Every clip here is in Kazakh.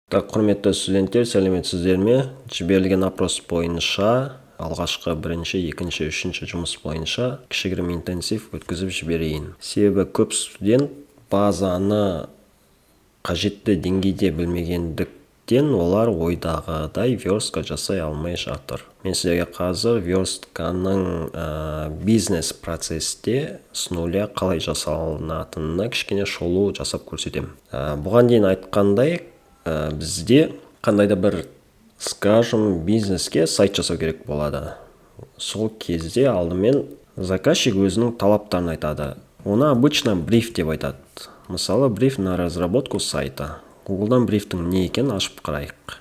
Так, құрметті студенттер, сәлеметсіздер ме? Жіберілген опрос бойынша алғашқы бірінші, екінші, үшінші жұмыс бойынша кішігірім интенсив өткізіп жіберейін. Себебі көп студент базаны қажетті деңгейде білмегендіктен, олар ойдағыдай верстка жасай алмай жатыр. Мен сіздерге қазір верстканың бизнес процессте с нуля қалай жасалынатынына кішкене шолу жасап көрсетемін. Бұған дейін айтқандай, бізде қандай да бір, скажем, бизнеске сайт жасау керек болады. Сол кезде алдымен заказчик өзінің талаптарын айтады. Оны обычно бриф деп айтады. Мысалы, бриф на разработку сайта. Гуглдан брифтің не екенін ашып қарайық.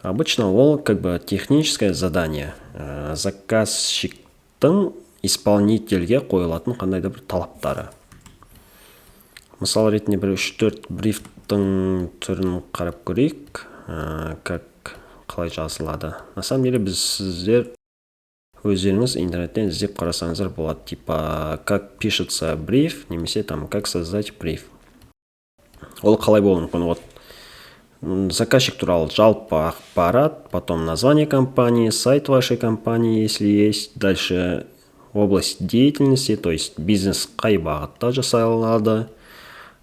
Обычно ол как бы техническое задание, заказчиктің исполнительге қойылатын қандай да бір талаптары. Мысал ретінде бір үш төрт брифтің түрін қарап көрейік, как қалай жазылады. На самом деле біз, сіздер өздеріңіз интернеттен іздеп қарасаңыздар болады, типа «как пишется бриф» немесе там «как создать бриф». Ол қалай болуы мүмкін? Вот заказчик туралы жалпы ақпарат, потом название компании, сайт вашей компании, если есть, дальше область деятельности, то есть бизнес қай бағытта жасалады,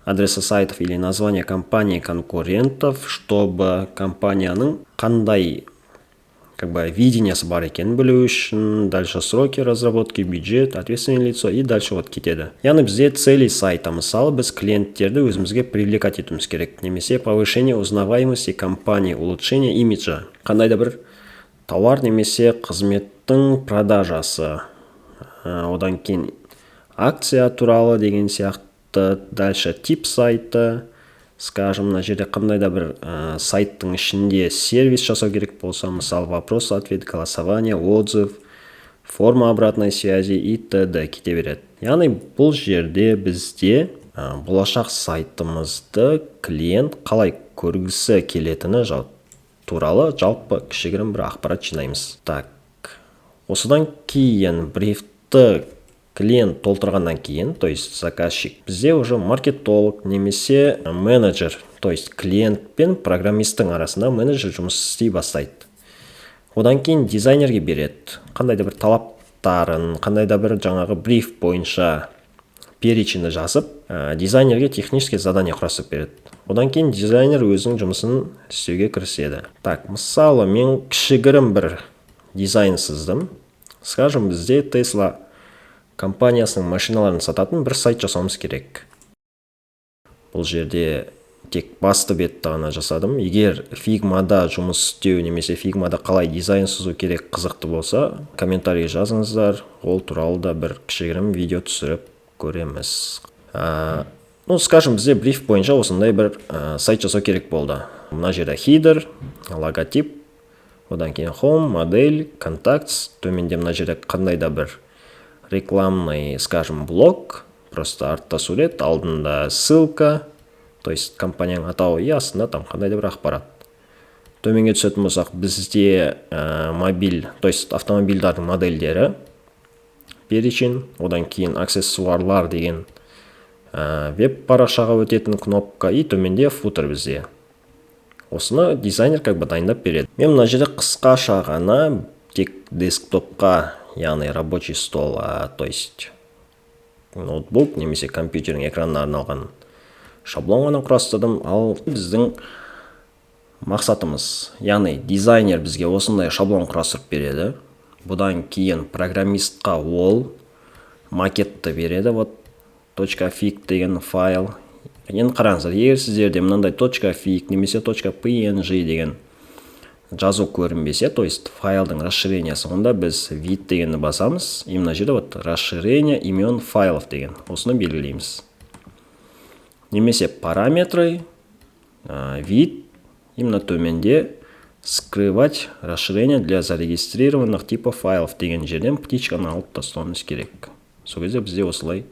адресы сайтов или название компании конкурентов, чтобы компанияның қандай как бы видениесі бар екенін білу үшін, дальше сроки разработки, бюджет, ответственное лицо и дальше вот кетеді. Яғни бізде цели сайта, мысалы, біз клиенттерді өзімізге привлекать етуіміз керек немесе повышение узнаваемости компании, улучшение имиджа, қандай да бір тауар немесе қызметтің продажасы, одан кейін акция туралы деген сияқты. Дальше тип сайта, скажем, мына жерде қандай да бір сайттың ішінде сервис жасау керек болса, мысалы, вопрос ответ, голосование, отзыв, форма обратной связи и т.д. кете береді. Яғни бұл жерде бізде болашақ сайтымызды клиент қалай көргісі келетіні туралы жалпы кішігірім бір ақпарат жинаймыз. Так, осыдан кейін, брифті клиент толтырғаннан кейін, то есть заказчик, бізде уже маркетолог немесе менеджер, то есть клиент пен программисттің арасында менеджер жұмыс істей бастайды. Одан кейін дизайнерге береді қандай да бір талаптарын, қандай да бір жаңағы бриф бойынша переченьді жазып, дизайнерге технический задание құрастырып береді. Одан кейін дизайнер өзінің жұмысын істеуге кіріседі. Так, мысалы, мен кішігірім бір дизайн сыздым. Скажем, бізде Тесла компаниясының машиналарын сататын бір сайт жасауымыз керек. Бұл жерде тек басты бетті ғана жасадым. Егер Фигмада жұмыс істеу немесе Фигмада қалай дизайн сызу керек қызықты болса, комментарий жазыңыздар, ол туралы да бір кішігірім видео түсіріп көреміз. Ну, скажем, бізде бриф бойынша осындай бір сайт жасау керек болды. Мына жерде хидер, логотип, одан кейін home, модель, contacts, төменде мына жерде қандай да бір рекламный, скажем, блок, просто артта сурет, алдында ссылка, то есть компанияның атауы, и астында там қандай да бір ақпарат. Төменге түсетін болсақ, бізде мобиль, то есть автомобильдардың модельдері перечень, одан кейін аксессуарлар деген веб парақшаға өтетін кнопка и төменде футер. Бізде осыны дизайнер как бы дайындап береді. Мен мына жерде қысқаша ғана тек десктопқа, яғни рабочий стол, то есть ноутбук немесе компьютердің экранына арналған шаблон ғана құрастырдым. Ал біздің мақсатымыз, яғни дизайнер бізге осындай шаблон құрастырып береді. Бұдан кейін программистқа ол макетті береді, вот .fig деген файл. Енді қараңыздар, егер сіздерде мынандай .fig немесе .png деген жазу көрінбесе, то есть файлдың расширениесі, онда біз «Вид» дегенді басамыз и мына жерде вот «Расширение имен файлов» деген, осыны белгілейміз, немесе «Параметры», «Вид», именно төменде «Скрывать расширение для зарегистрированных типов файлов» деген жерден птичканы алып тастауымыз керек. Сол кезде бізде осылай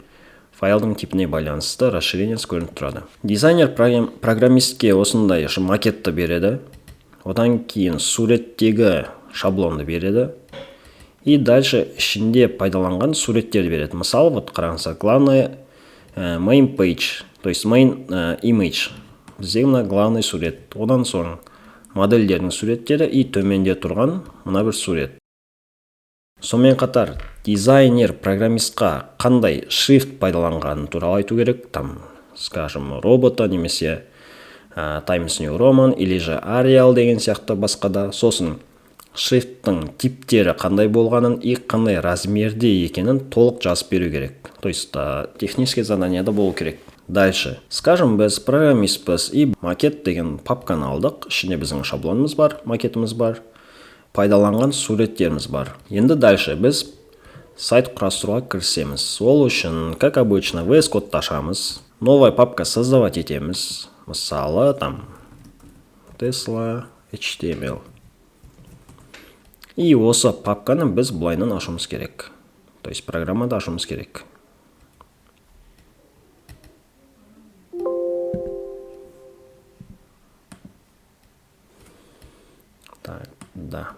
файлдың типіне байланысты расширениесі көрініп тұрады. Дизайнер программистке осындай макетті береді, одан кейін суреттегі шаблонды береді и дальше ішінде пайдаланған суреттерді береді. Мысалы, вот қараңыздар, главное, main page, то есть main image. Біздегі мына главный сурет, одан соң модельдердің суреттері и төменде тұрған мына бір сурет. Сонымен қатар дизайнер программистқа қандай шрифт пайдаланғаны туралы айту керек. Там, скажем, Робота немесе Times New Roman или же Arial деген сияқты басқа да. Сосын шрифттің типтері қандай болғанын и қандай размерде екенін толық жазып беру керек. То есть технический заданияда болу керек. Дальше. Скажем, біз программистпіз и макет деген папканы алдық. Ішінде біздің шаблонымыз бар, макетіміз бар, пайдаланған суреттеріміз бар. Енді дальше біз сайт құрастыруға кірісеміз. Ол үшін, как обычно, VS Code ашамыз. Новая папка создавать етеміз. Мысалы, там Tesla HTML. И осы папканы біз былайынан ашуымыз керек. То есть программада ашуымыз керек. Так, да.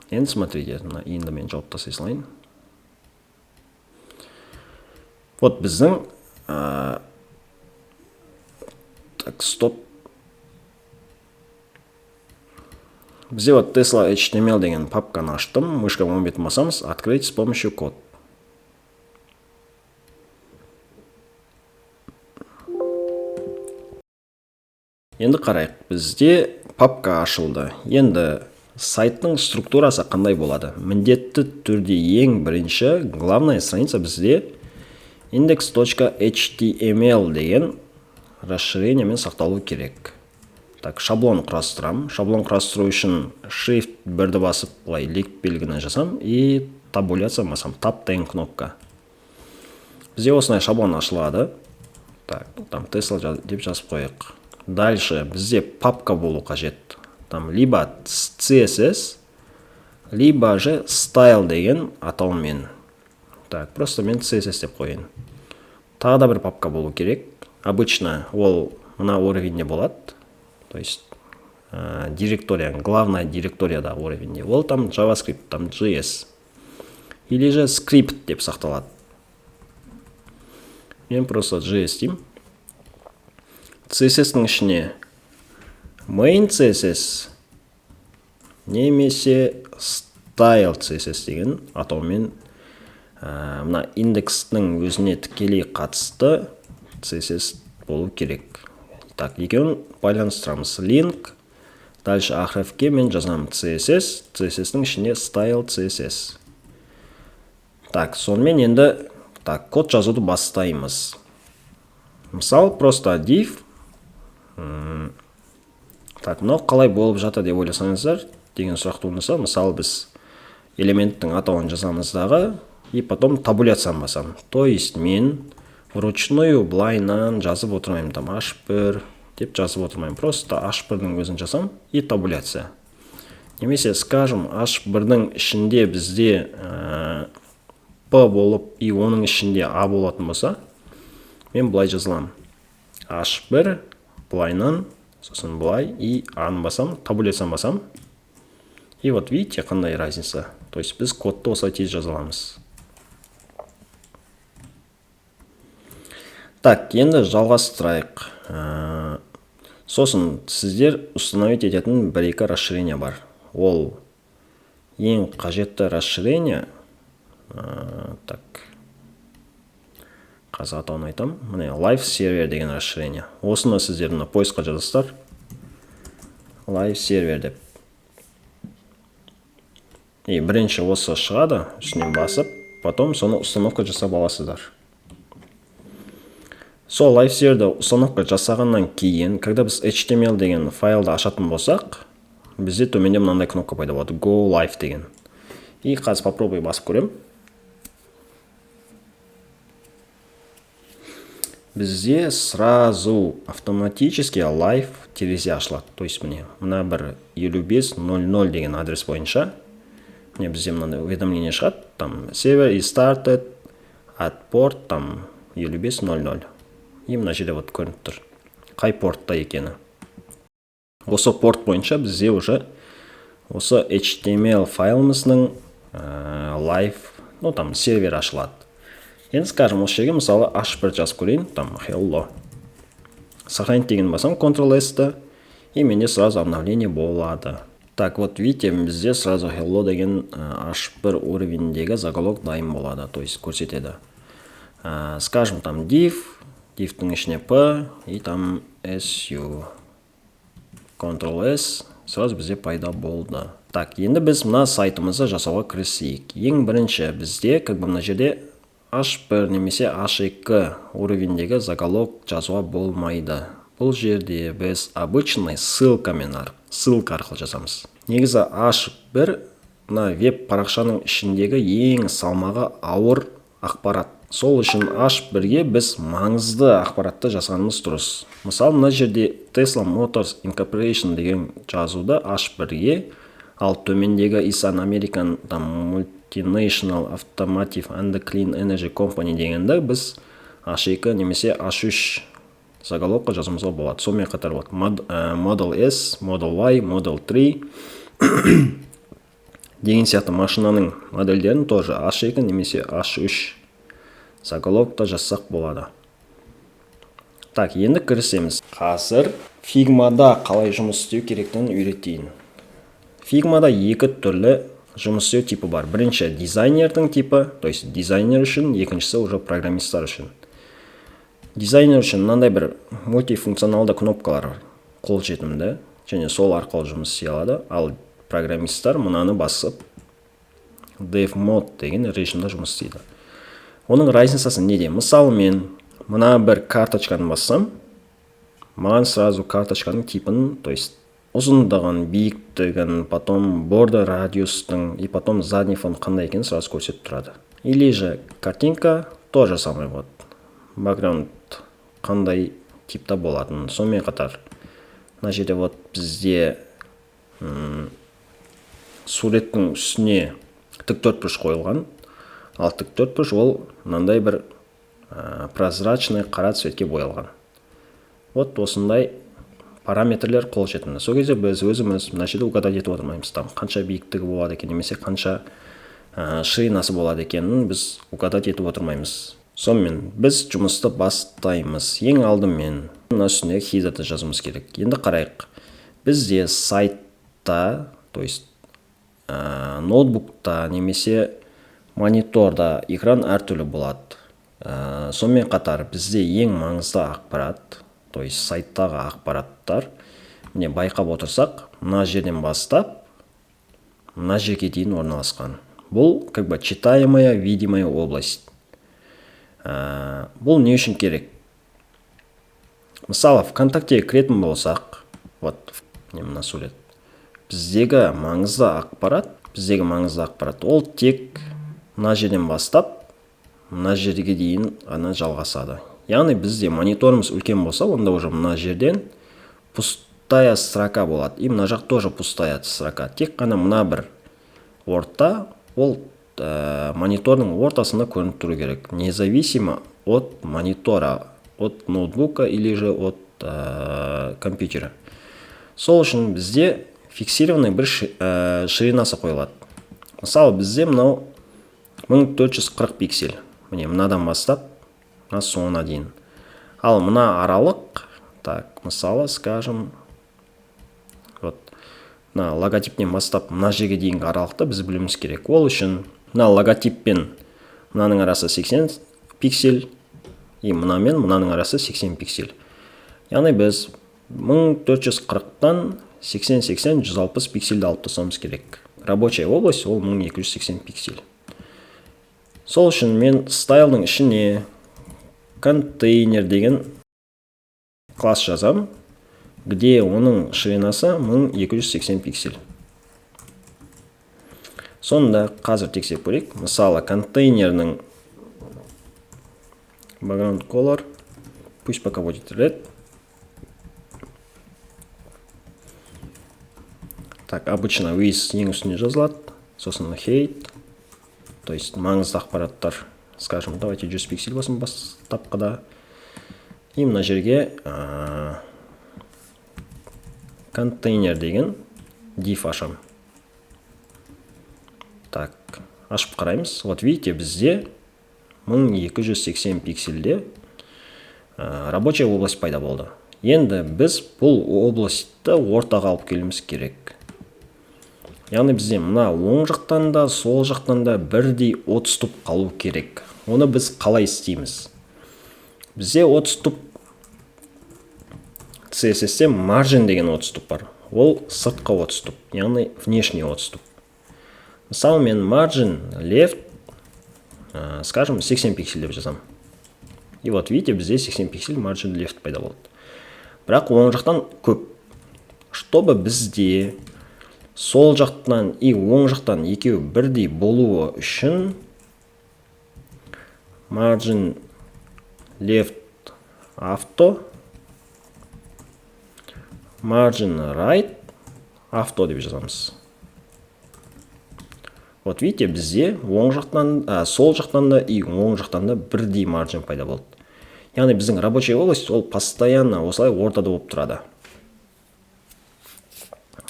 Енді смотрите, мына енді мен жауып тастай салайын. Вот біздің так, стоп. Бізде вот Tesla HTML деген папканы аштым. Мышка оң бетін басамыз, открыть с помощью код. Енді қарайық, бізде папка ашылды. Енді сайттың структурасы қандай болады? Міндетті түрде ең бірінші главная страница бізде index.html деген расширениемен сақталу керек. Так, шаблон құрастырам. Шаблон құрастыру үшін Shift 1-ді басып, былай лик белгіні жасам и табуляция басам. Tab деген кнопка. Бізде осындай шаблон ашылады. Так, там Tesla деп жазып қояйық. Дальше бізде папка болу қажет. Там либо CSS, либо же style деген атаумен. Так, просто мен CSS деп қояйын. Тағы да бір папка болу керек. Обычно ол мына уровеньде болады. То есть директория, главная директорияда уровеньде. Ол там JavaScript, там JS. Или же скрипт деп сақталады. Мен просто JS деймін. CSS-нің ішіне main CSS немесе style CSS деген атаумен мына индекстің өзіне тікелей қатысты CSS болу керек. Так, екеуін байланыстырамыз. Link, дальше a href-ке мен жазамын CSS, CSS-нің ішінде style CSS. Так, сонымен енді так, код жазуды бастаймыз. Мысал, просто div. Так, мынау қалай болып жатыр деп ойласаңыздар деген сұрақ туындаса, мысалы, біз элементтің атауын жазамыз дағы и потом табуляцияны басамын. То есть мен вручную былайынан жазып отырмаймын, там h1 деп жазып отырмаймын. Просто h1-дің өзін жазамын и табуляция. Немесе, скажем, h1-дің ішінде бізде p болып и оның ішінде a болатын болса, мен былай жаза аламын. h1 былайынан, сосын былай и a-ны басам, табуляцияны басам. И вот видите, қандай разница. То есть біз кодты осылай тез жаза аламыз. Так, енді жалғастырайық. Сосын сіздер установить ететін бір-екі расширение бар. Ол ең қажетті расширение. Так, қазір атауын айтамын. Міне, Live Server деген расширение. Осыны сіздер мына поискқа жазасыздар. Live Server деп. И бірінші осы шығады, үстінен басып, потом соны установка жасап аласыздар. Сол Live Serverді установка жасағаннан кейін, когда біз HTML деген файлды ашатын болсақ, бізде төменде мынандай кнопка пайда болады, Go Live деген. И қазір попробуй басып көремін. Бізде сразу автоматически live терезе ашылады. То есть міне, мына бір 55.00 деген адрес бойынша міне бізде мынандай уведомление шығады, там server is started at port там 55.00. И мына жерде вот көрініп тұр, қай портта екені. Осы порт бойынша бізде уже осы HTML файлымыздың live, ну там сервер ашылады. Енді, скажем, осы жерге мысалы h1 жазып көрейін, там hello. Сохранить деген басамын, Ctrl S-ті, и менде сразу обновление болады. Так, вот видите, бізде сразу hello деген H1 уровеньдегі заголовок дайын болады, то есть көрсетеді. Скажем, там div, divтің ішіне p и там su. Ctrl S, сразу бізде пайда болды. Так, енді біз мына сайтымызды жасауға кірісейік. Ең бірінші бізде как бы мына жерде H1 немесе H2 уровеньдегі заголовок жазуға болмайды. Бұл жерде біз обычный ссылкамен, ссылка арқылы жазамыз. Негізі H1 мына веб парақшаның ішіндегі ең салмағы ауыр ақпарат. Сол үшін H1-ге біз маңызды ақпаратты жазғанымыз дұрыс. Мысалы, мына жерде Tesla Motors Incorporation деген жазуды H1-ге, ал төмендегі is an American там Multinational Automotive and Clean Energy Company дегенді біз H2 немесе H3 заголовокқа жазуымызға болады. Сонымен қатар вот Model S, Model Y, Model 3 деген сияқты машинаның модельдерін тоже H2 немесе H3 заголовокта жазсақ болады. Так, енді кірісеміз. Қазір Фигмада қалай жұмыс істеу керектігін үйретейін. Фигмада екі түрлі жұмыс істеу типі бар. Бірінші дизайнердің типі, то есть дизайнер үшін, екіншісі уже программисттар үшін. Дизайнер үшін мынандай бір мультифункционалды кнопкалар қолжетімді және сол арқылы жұмыс істей алады. Ал программисттар мынаны басып, dev mode деген режимде жұмыс істейді. Оның разницасы неде? Мысалы, мен мына бір карточканы бассам, маған сразу карточканың типін, то есть ұзындығын, биіктігін, потом border радиустың и потом задний фон қандай екенін сразу көрсетіп тұрады. Или же картинка, то же самое, вот background қандай типта болатынын. Сонымен қатар мына жерде вот бізде суреттің үстіне тік төртбұрыш қойылған. Ал тік төртбұрыш ол мынандай бір прозрачный қара цветке боялған. Вот осындай параметрлер қолжетімді. Сол кезде біз өзіміз мына жерде угадать етіп отырмаймыз, там қанша биіктігі болады екен немесе қанша ширинасы болады екенін біз угадать етіп отырмаймыз. Сонымен біз жұмысты бастаймыз. Ең алдымен мына үстіне header-ді жазуымыз керек. Енді қарайық, бізде сайтта, то есть ноутбукта немесе мониторда экран әртүрлі болады. Сонымен қатар бізде ең маңызды ақпарат, то есть сайттағы ақпараттар, міне, байқап отырсақ, мына жерден бастап мына жерге дейін орналасқан. Бұл как бы читаемая, видимая область. Бұл не үшін керек? Мысалы, ВКонтактеге кіретін болсақ, вот мына сурет, біздегі маңызды ақпарат ол тек мына жерден бастап мына жерге дейін ғана жалғасады. Яғни бізде мониторымыз үлкен болса, онда уже мына жерден пустая строка болады и мына жақ тоже пустая строка. Тек қана мына бір орта, ол монитордың ортасында көрініп тұру керек, независимо от монитора, от ноутбука или же от компьютера. Сол үшін бізде фиксированный бір ширинасы қойылады. Мысалы, бізде мынау 1440 пиксель, міне, мынадан бастап мына соңына дейін. Ал мына аралық, так, мысалы, скажем, вот мына логотиптен бастап мына жерге дейінгі аралықты біз білуіміз керек. Ол үшін мына логотип пен мынаның арасы 80 пиксель и мына мен мынаның арасы 80 пиксель. Яғни біз 1440-тан 80, 80, 160 пиксельді алып тастауымыз керек. Рабочая область ол 1280 пиксель. Сол үшін мен style-дың ішіне контейнер деген класс жазамын, где оның ширинасы 1280 пиксель. Сонда қазір тексеріп көрейік. Мысалы, контейнердің background color пусть пока будет red. Так, обычно width ең үстіне жазылады, сосын height, то есть маңызды ақпараттар, скажем, давайте 100 пиксель болсын бастапқыда. И мына жерге контейнер деген div ашамын. Так, ашып қараймыз. Вот видите, бізде 1280 пиксельде рабочая область пайда болды. Енді біз бұл областьті ортаға алып келуіміз керек. Яғни бізде мына оң жақтан да, сол жақтан да бірдей отступ қалу керек. Оны біз қалай істейміз? Бізде отступ CSS-те margin деген отступ бар. Ол сыртқы отступ, яғни внешний отступ. Мысалы, мен margin left, скажем, 80 пиксель деп жазамын. И вот видите, бізде 80 пиксель margin left пайда болды. Бірақ оң жақтан көп. Чтобы бізде сол жақтан и оң жақтан екеуі бірдей болуы үшін margin left auto, margin right auto деп жазамыз. Вот видите, бізде оң жақтан, сол жақтан да и оң жақтан да бірдей margin пайда болды. Яғни біздің рабочая область ол постоянно осылай ортада болып тұрады.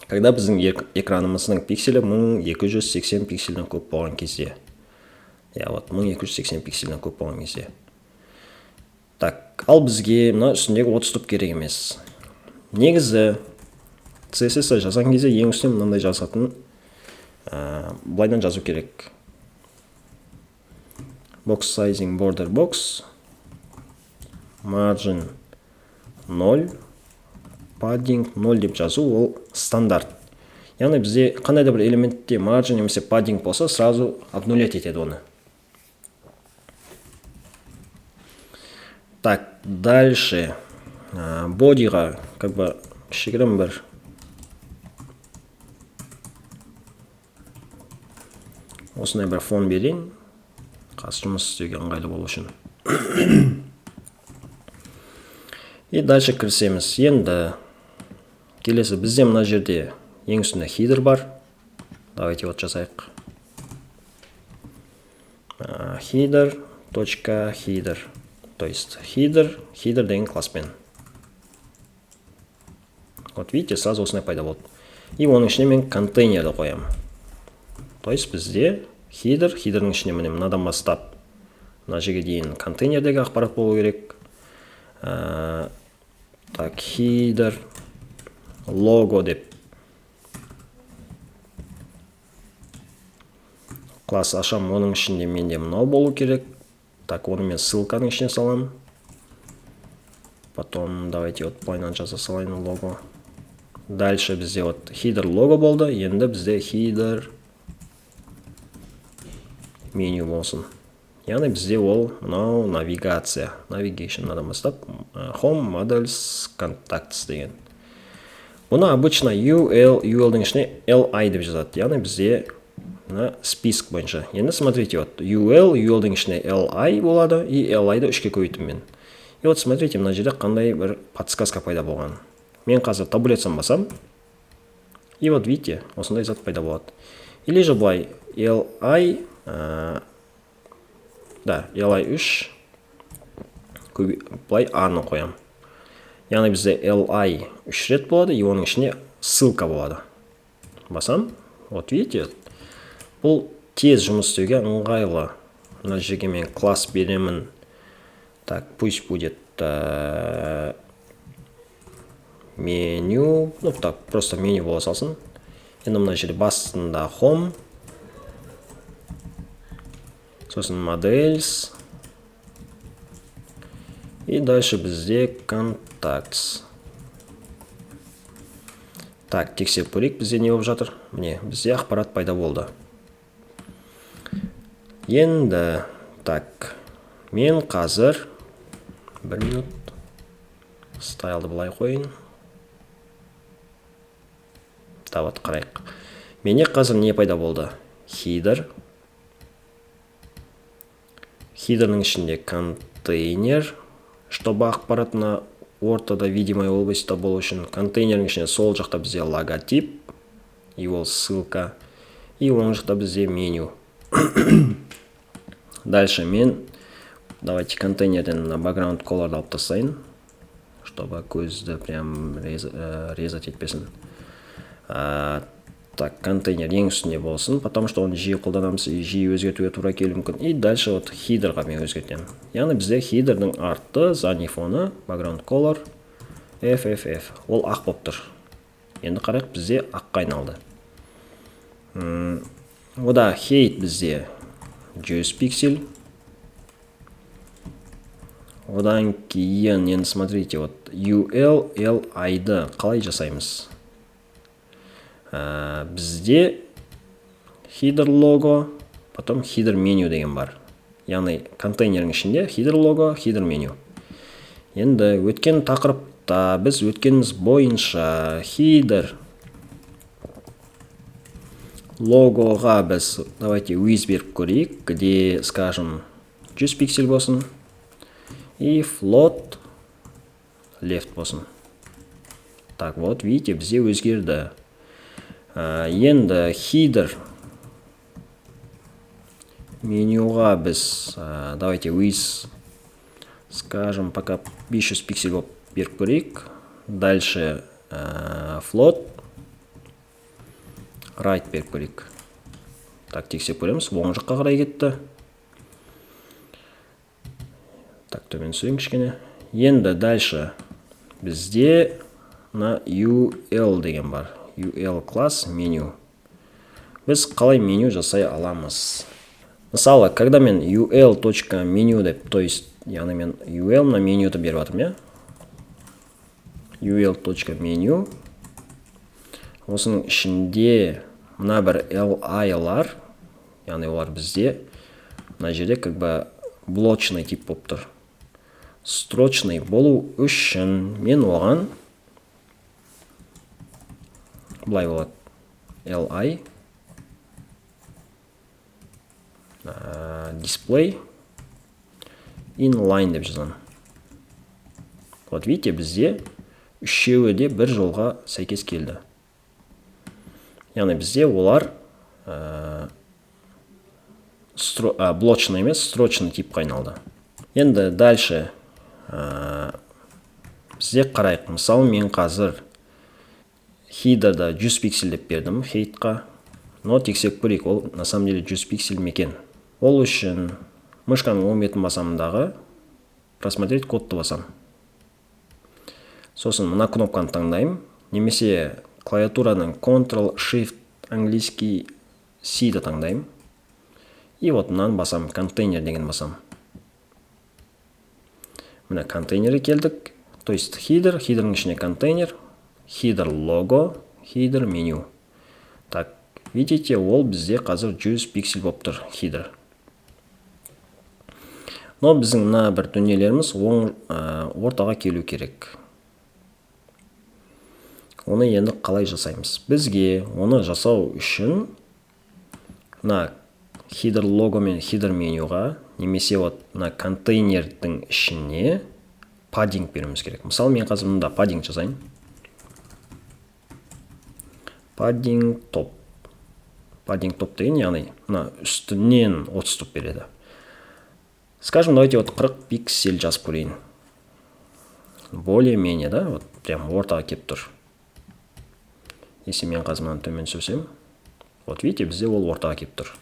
Когда біздің экранымыздың пикселі 1280 пикселден көп болған кезде. Я, вот 1280 пикселден көп болған кезде. Так, ал бізге мына үстіндегі отступ керек емес. Негізі CSS жазған кезде ең үстіне мынандай жазатын, былайдан жазу керек. Box sizing border box margin 0 padding 0 деп жазу ол стандарт. Яғни бізде қандай да бір элементте margin немесе padding болса, сразу обнулять етеді оны. Так, дальше. Бодиға как бы кішігірім бір осындай бір фон берейін. Қазір жұмыс істеуге ыңғайлы болу үшін. И дальше кірісеміз. Енді келесі бізде мына жерде ең үстінде header бар. Давайте вот жазайық. Header точка header. То есть header, header деген класспен. Вот видите, сразу осындай пайда болды. И оның ішіне мен контейнерді қоямын. То есть бізде header, header'ның ішіне міне мынадан бастап мына жерге дейін контейнердегі ақпарат болу керек. Так, header лого деп класс ашамын, оның ішінде менде мынау болу керек. Так, оны мен ссылканың ішіне саламын. Потом давайте вот былайынан жаза салайын лого. Дальше бізде вот header лого болды. Енді бізде header меню болсын. Яғни бізде ол мынау навигация, navigation мынадан бастап home, models, contacts деген. Бұны обычно UL, UL-дің ішіне LI деп жазады. Яғни бізде мына список бойынша. Енді смотрите, вот UL, UL-дің ішіне LI болады и LI-ді 3-ке көбейттім мен. И вот смотрите, мына жерде қандай бір подсказка пайда болған. Мен қазір табуляцияны басам. И вот видите, осындай зат пайда болады. Или же былай LI, да, LI 3, былай A-ны қоямын. Яғни бізде LI 3 рет болады, и оның ішіне ссылка болады. Басам. Вот видите, бұл тез жұмыс істеуге ыңғайлы. Мына жерге мен класс беремін. Так, пусть будет меню, ну так, просто меню бола салсын. Енді мына жерде басында home, сосын models, и дальше бізде contacts. Так, тексеріп көрейік, бізде не болып жатыр. Міне, бізде ақпарат пайда болды. Енді, так, мен қазір бір минут стайлды былай қояйын. Да, вот қарайық. Менде қазір не пайда болды? Header. Header'ның ішінде контейнер, чтобы ақпарат мына ортада видимая областьта болу үшін. Контейнердің ішінде сол жақта бізде логотип, и ол ссылка, и оң жақта бізде меню. Дальше мен давайте контейнерден мына background color'ды алып тастайын, чтобы көзді прям резать етпесін. Так, контейнер ең үстінде болсын, потому что оны жиі қолданамыз и жиі өзгертуге тура келуі мүмкін. И дальше вот header'ға мен өзгертемін. Яғни бізде header'дің арты, задний фоны, background color, F, F, F. Ол ақ болып тұр. Енді қарайық, бізде аққа айналды. Ода height бізде 100 пиксель. Одан кейін, енді смотрите, вот UL, L, I-ды қалай жасаймыз? Бізде header logo, потом header menu деген бар. Яғни контейнердің ішінде header logo, header menu. Енді өткен тақырыпта біз өткеніміз бойынша header логоға біз давайте width беріп көрейік, где, скажем, 100 пиксель болсын и float left болсын. Так, вот, видите, бізде өзгерді. Енді header менюға біз, давайте width, скажем, пока 500 пиксель болып беріп көрейік. Дальше float right беріп көрейік. Так, тексеріп көреміз. Оң жаққа қарай кетті. Так, төмен түсейін кішкене. Енді дальше бізде мына UL деген бар. UL класс меню. Біз қалай меню жасай аламыз? Мысалы, когда мен UL точка меню деп, то есть, яғни мен UL мына менюді беріп жатырмын, иә? UL точка меню. Осының ішінде мына бір LI-лар, яғни олар бізде мына жерде как бы блочный тип болып тұр. Строчный болу үшін мен оған былай болады. LI display inline деп жазамын. Вот видите, бізде үшеуі де бір жолға сәйкес келді. Яғни бізде олар блочный емес, строчный типқа айналды. Енді дальше бізде қарайық. Мысалы, мен қазір header'да 100 пиксель деп бердім heightқа. Но тексеріп көрейік, ол на самом деле 100 пиксель ме екен. Ол үшін мышканың оң бетін басамын дағы просмотреть кодты басамын. Сосын мына кнопканы таңдаймын, немесе клавиатураның Ctrl Shift английский C-ді таңдаймын. И вот мынаны басамын, контейнер деген басамын. Мына контейнерге келдік. То есть header, header'ның ішіне контейнер, header logo, header menu. Так, видите, ол бізде қазір 100 пиксель болып тұр header. Но біздің мына бір дүниелеріміз оң ортаға келу керек. Оны енді қалай жасаймыз? Бізге оны жасау үшін мына header logo мен header менюға немесе вот мына контейнердің ішіне паддинг беруіміз керек. Мысалы, мен қазір мында паддинг жасайын. Паддинг топ. Паддинг топ деген, яғни мына үстінен отступ береді. Скажем, давайте вот 40 пиксель жазып көрейін. Более-менее, да, вот прям ортаға келіп тұр. Если мен қазір мынаны төмен түсірсем, вот видите, бізде ол ортаға келіп тұр.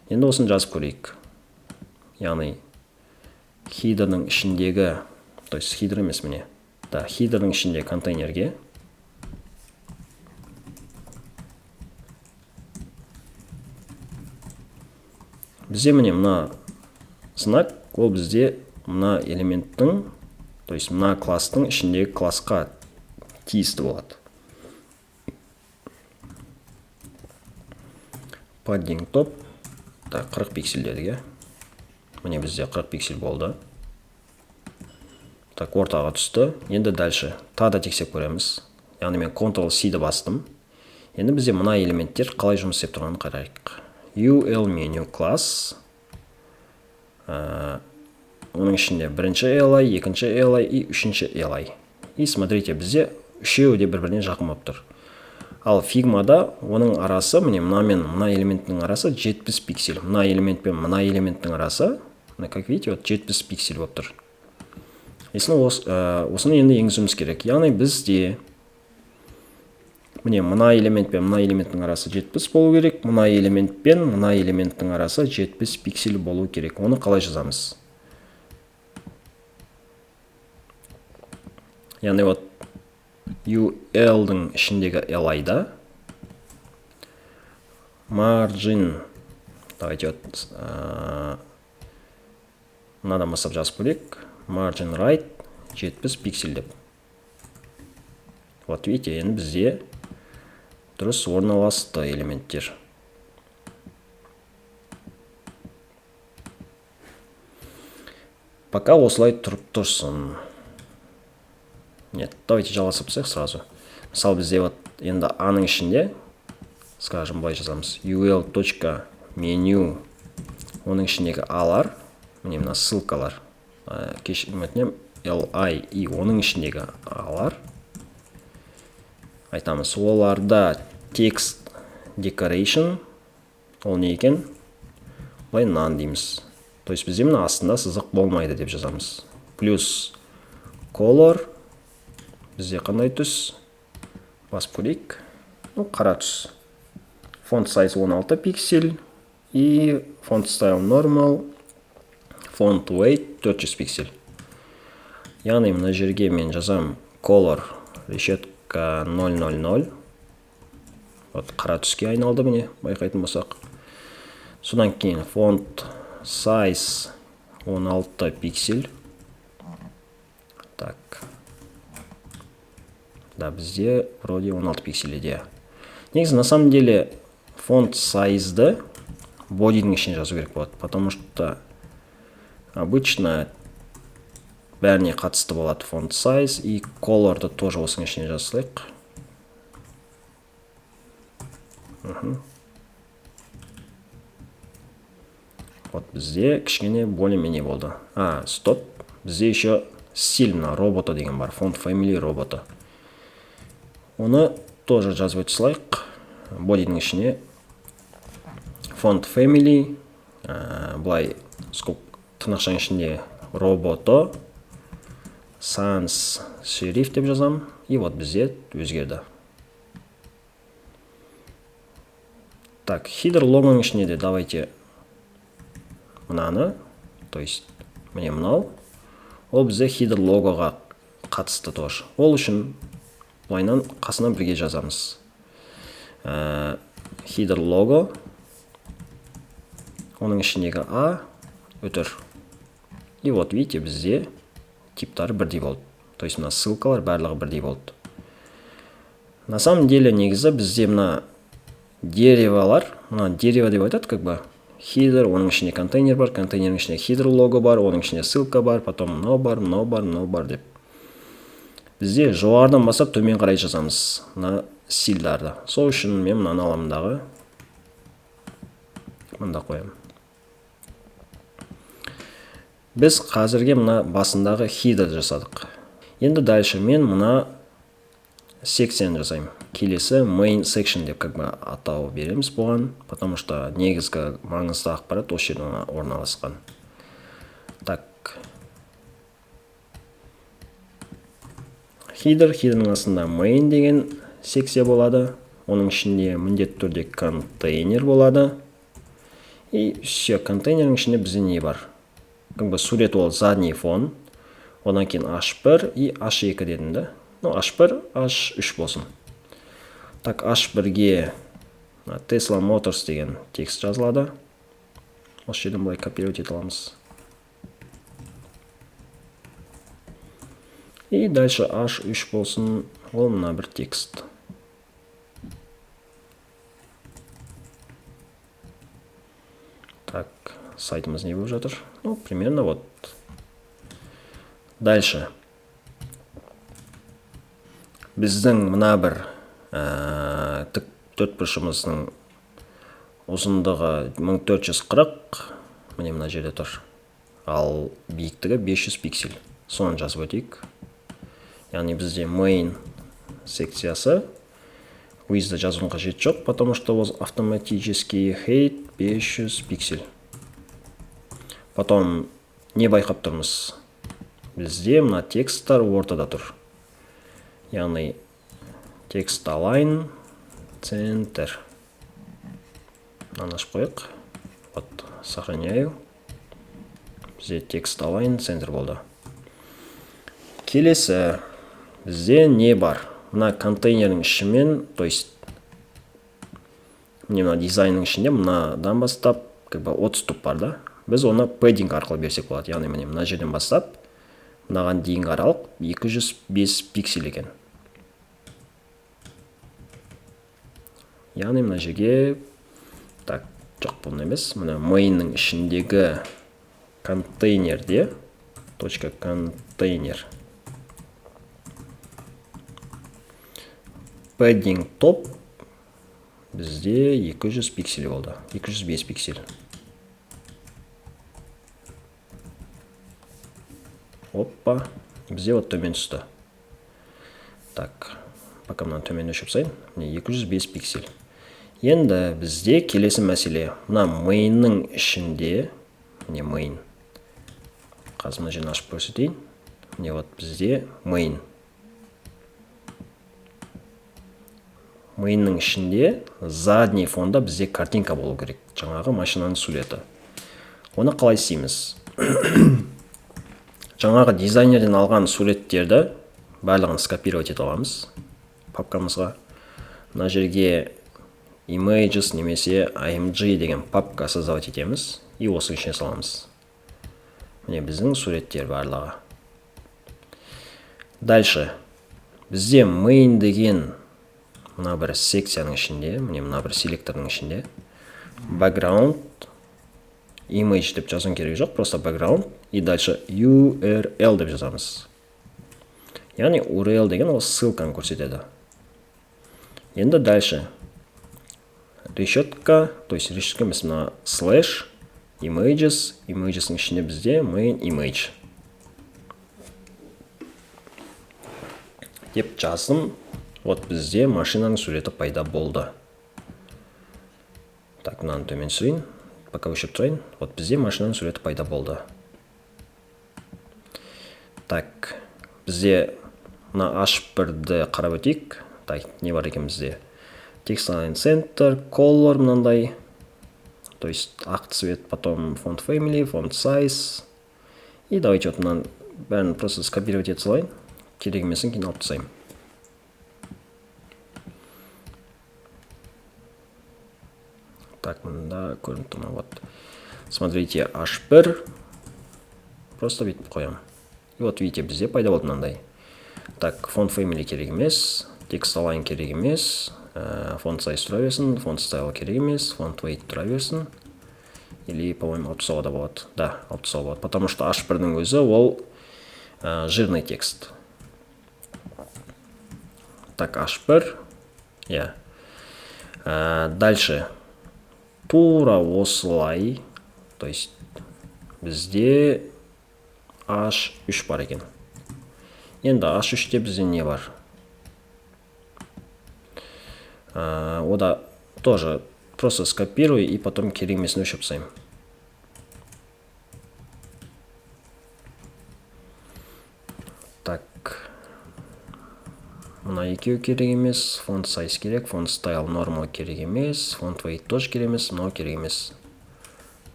Енді осыны жазып көрейік. Яғни header'ның ішіндегі, то есть header емес міне, да, header'ның ішіндегі контейнерге бізде міне мына знак, ол бізде мына элементтің, то есть мына класстың ішіндегі классқа тиісті болады. Padding top, так, 40 пиксель дедік, иә? Міне бізде 40 пиксель болды. Так, ортаға түсті. Енді дальше тағы да тексеріп көреміз. Яғни мен Ctrl C-ді бастым. Енді бізде мына элементтер қалай жұмыс істеп тұрғанын қарайық. UL menu class. Оның ішінде бірінші LI, екінші LI и үшінші LI. И смотрите, бізде үшеуі де бір-біріне жақын болып тұр. Ал Figma'да оның арасы, міне мына мен мына элементтің арасы 70 пиксель. Мына элемент пен мына элементтің арасы, мына, как видите, вот 70 пиксель болып тұр. Есіне осыны енді енгізуіміз керек. Яғни бізде міне мына элемент пен мына элементтің арасы 70 болу керек, мына элемент пен мына элементтің арасы 70 пиксель болу керек. Оны қалай жазамыз? Яғни вот UL-дің ішіндегі li-да margin, давайте вот мынадан бастап жазып көрейік. Margin right 70 пиксель деп. Вот видите, енді бізде дұрыс орналасты элементтер. Пока осылай тұрып тұрсын. Нет, давайте жалғасып тастайық сразу. Мысалы, бізде вот енді А-ның ішінде, скажем, былай жазамыз. ul.menu, оның ішіндегі А-лар, міне мына ссылкалар, кешірім өтінемін, li и оның ішіндегі А-лар. Айтамыз, оларда text decoration, ол не екен? Былай none дейміз. То есть бізде мына астында сызық болмайды деп жазамыз. Плюс color, бізде қандай түс? Басып көрейік. Ну, қара түс. Font size 16 пиксель и font style normal, font weight 400 пиксель. Яғни мына жерге мен жазам color решетка 000. Вот қара түске айналды міне, байқайтын болсақ. Содан кейін font size 16 пиксель. Так. Да, бізде вроде 16 пиксель еді. Негізі, на самом деле, font size-ды body'дің ішіне жазу керек болады, потому что обычно бәріне қатысты болады font size и color-ды тоже осының ішіне жаза салайық. Вот бізде кішкене более-менее болды. А, стоп. Бізде еще стиль мына робота деген бар. Font family робота. Оны тоже жазып өте салайық. Body'дің ішіне font family, былай скоб тырнақшаның ішінде roboto sans serif деп жазамын. И вот бізде өзгерді. Так, header логоның ішіне де давайте мынаны, то есть міне мынау, ол бізде header логоға қатысты тоже. Ол үшін былайынан қасына бірге жазамыз. Header лого, оның ішіндегі А өтір. И вот видите, бізде типтары бірдей болды. То есть мына ссылкалар барлығы бірдей болды. На самом деле негізі бізде мына дереволар, мына дерево деп айтады, как бы header, оның ішінде контейнер бар, контейнердің ішінде header лого бар, оның ішінде ссылка бар, потом мынау бар, мынау бар, мынау бар деп. Бізде жоғарыдан бастап төмен қарай жазамыз мына стильдарды. Сол үшін мен мынаны аламын дағы мында қоямын. Біз қазірге мына басындағы header жасадық. Енді дальше мен мына секцияны жасаймын. Келесі main section деп как бы атау береміз бұған, потому что негізгі маңызды ақпарат осы жерде орналасқан. Так. Header, header'ның астында main деген секция болады. Оның ішінде міндетті түрде контейнер болады. И все, контейнердің ішінде бізде не бар? Как бы сурет ол задний фон. Одан кейін H1 и H2 дедім да. Ну, H1, H3 болсын. Так, H1-ге Tesla Motors деген текст жазылады. Осы жерден былай копировать ете аламыз. И дальше H3 болсын, ол мына бір текст. Так, сайтымыз не болып жатыр? Ну, примерно вот. Дальше. Біздің мына бір тік төртбұрышымыздың ұзындығы 1440, міне мына жерде тұр. Ал биіктігі 500 пиксель. Соны жазып өтейік. Яғни бізде main секциясы. Width-ді жазудың қажеті жоқ, потому что ол автоматически height 500 пиксель. Потом не байқап тұрмыз? Бізде мына тексттар ортада тұр. Яғни text align center. Мынаны ашып қояйық. Вот, сохраняю. Бізде text align center болды. Келесі Бізде не бар? Мына контейнердің ішімен, то есть міне, мына дизайнның ішінде мынадан бастап как бы отступ бар да. Біз оны padding арқылы берсек болады. Яғни міне, мына жерден бастап мынаған дейінгі аралық 205 пиксель екен. Яғни мына жерге, так, жоқ, бұл емес, мына main'нің ішіндегі контейнерде точка контейнер padding top бізде 200 пиксель болды, 205 пиксель. Опа, бізде вот төмен түсті. Так, пока мынаны төмен өшіріп тастайын. Міне, 205 пиксель. Енді бізде келесі мәселе. Мына main'нің ішінде, міне main. Қазір мына жерін ашып көрсетейін. Міне, вот бізде main. Main'нің ішінде задний фонда бізде картинка болу керек. Жаңағы машинаның суреті. Оны қалай істейміз? Жаңағы дизайнерден алған суреттерді барлығын скопировать ете аламыз папкамызға. Мына жерге images немесе img деген папка создавать етеміз и осының ішіне саламыз. Міне, біздің суреттер барлығы. Дальше бізде main деген мына бір секцияның ішінде, міне, мына бір селектордың ішінде background image деп жазуың керек жоқ, просто background и дальше URL деп жазамыз. Яғни URL деген ол ссылканы көрсетеді. Енді дальше решетка, то есть решетка емес, мына слэш images, images'ның ішінде бізде main image деп жаздым. Вот бізде машинаның суреті пайда болды. Так, мынаны төмен түсірейін, пока өшіріп тұрайын. Вот бізде машинаның суреті пайда болды. Так, бізде мына H1-ді қарап өтейік. Так, не бар екен бізде? Text align center, color мынандай, то есть ақ цвет, потом font family, font size. И давайте вот мынаны бәрін просто скопировать ете салайын. Керек емесін кейін алып тастаймын. Так, мында көрініп тұр ма? Вот. Смотрите, H1 просто бүйтіп қоямын. И вот видите, бізде пайда болды мынандай. Так, font family керек емес, text align керек емес, font size тұра берсін, font style керек емес, font weight тұра берсін. Или, по-моему, алып тастауға да болады. Да, алып тастауға болады, потому что H1-дің өзі ол жирный текст. Так, H1, иә. Дальше тура осылай, то есть бізде H3 бар екен. Енді H3-те бізде не бар? Ода тоже просто скопирую и потом керек емесін өшіріп тастаймын. Так, мына екеуі керек емес, font size керек, font style normal керек емес, font weight тоже керек емес, мынау керек емес.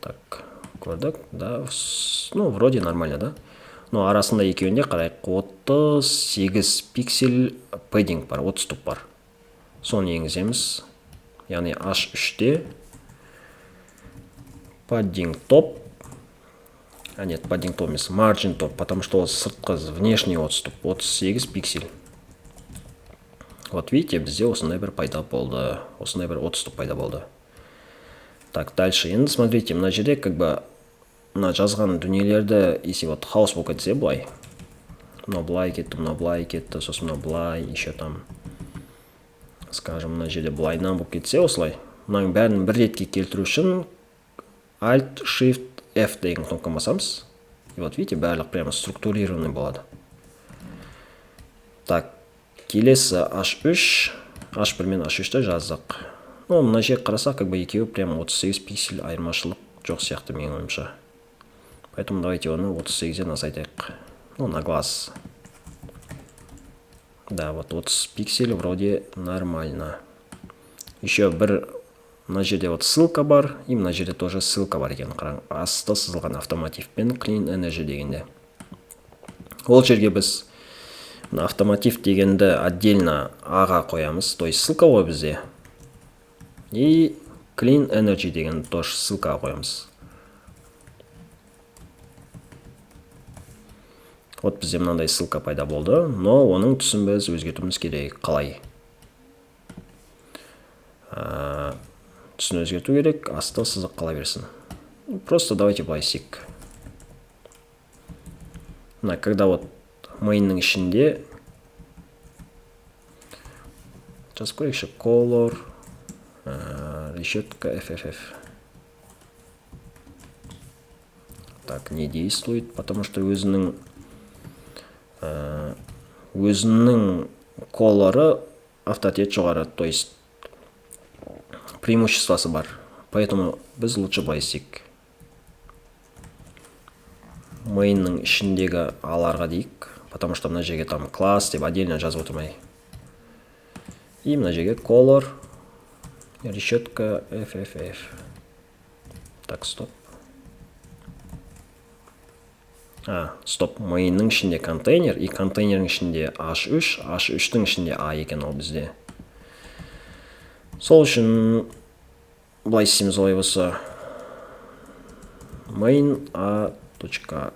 Так, көрдік, да, ну, вроде нормально, да? Но арасында екеуінде қарайық, 38 пиксель padding бар, отступ бар. Соны енгіземіз. Яғни H3-те padding top, а нет, padding top емес, margin top, потому что ол сыртқы внешний отступ, 38 пиксель. Вот видите, бізде осындай бір пайда болды, осындай бір отступ пайда болды. Так, дальше. Енді смотрите, мына жерде как бы мына жазған дүниелерді, если вот хаос болып кетсе былай, мынау былай кетті, мынау былай кетті, сосын мынау былай, еще там, скажем, мына жерде былайынан болып кетсе осылай, мынаның бәрін бір ретке келтіру үшін Alt Shift F деген кнопканы басамыз. И вот видите, барлық прямо структурированный болады. Так, келесі H3, H1 мен H3-ті жаздық. Ну, мына жерге қарасақ, как бы екеуі прямо 38 пиксель айырмашылық жоқ сияқты менің ойымша. Поэтому давайте оны 38-ден азайтайық. Ну, на глаз. Да, вот 30 пиксель вроде нормально. Еще бір мына жерде вот ссылка бар, и мына жерде тоже ссылка бар екен. Қараң, асты сызылған автомативпен Clean Energy дегенде. Ол жерге біз Мына automotive дегенді отдельно А-ға қоямыз, то есть ссылка ғой бізде. И clean energy дегенді тоже ссылкаға қоямыз. Вот бізде мынандай ссылка пайда болды, но оның түсін біз өзгертуіміз керек. Қалай? Түсін өзгерту керек, асты сызық қала берсін. Просто давайте былай істейік. Мына, когда вот main'нің ішінде жазып көрейікші, color, решетка FFF. Так, не действует, потому что өзінің колоры авторитет жоғары, то есть преимуществосы бар. Поэтому біз лучше былай істейік. Main'нің ішіндегі аларға дейік, потому что мына жерге там класс деп отдельно жазып отырмай. И мына жерге color решетка FFF. Так, стоп. Стоп. Main'нің ішінде контейнер, и контейнердің ішінде H3, H3-тің ішінде A екен ол бізде. Сол үшін былай істейміз олай болса. Main A точка.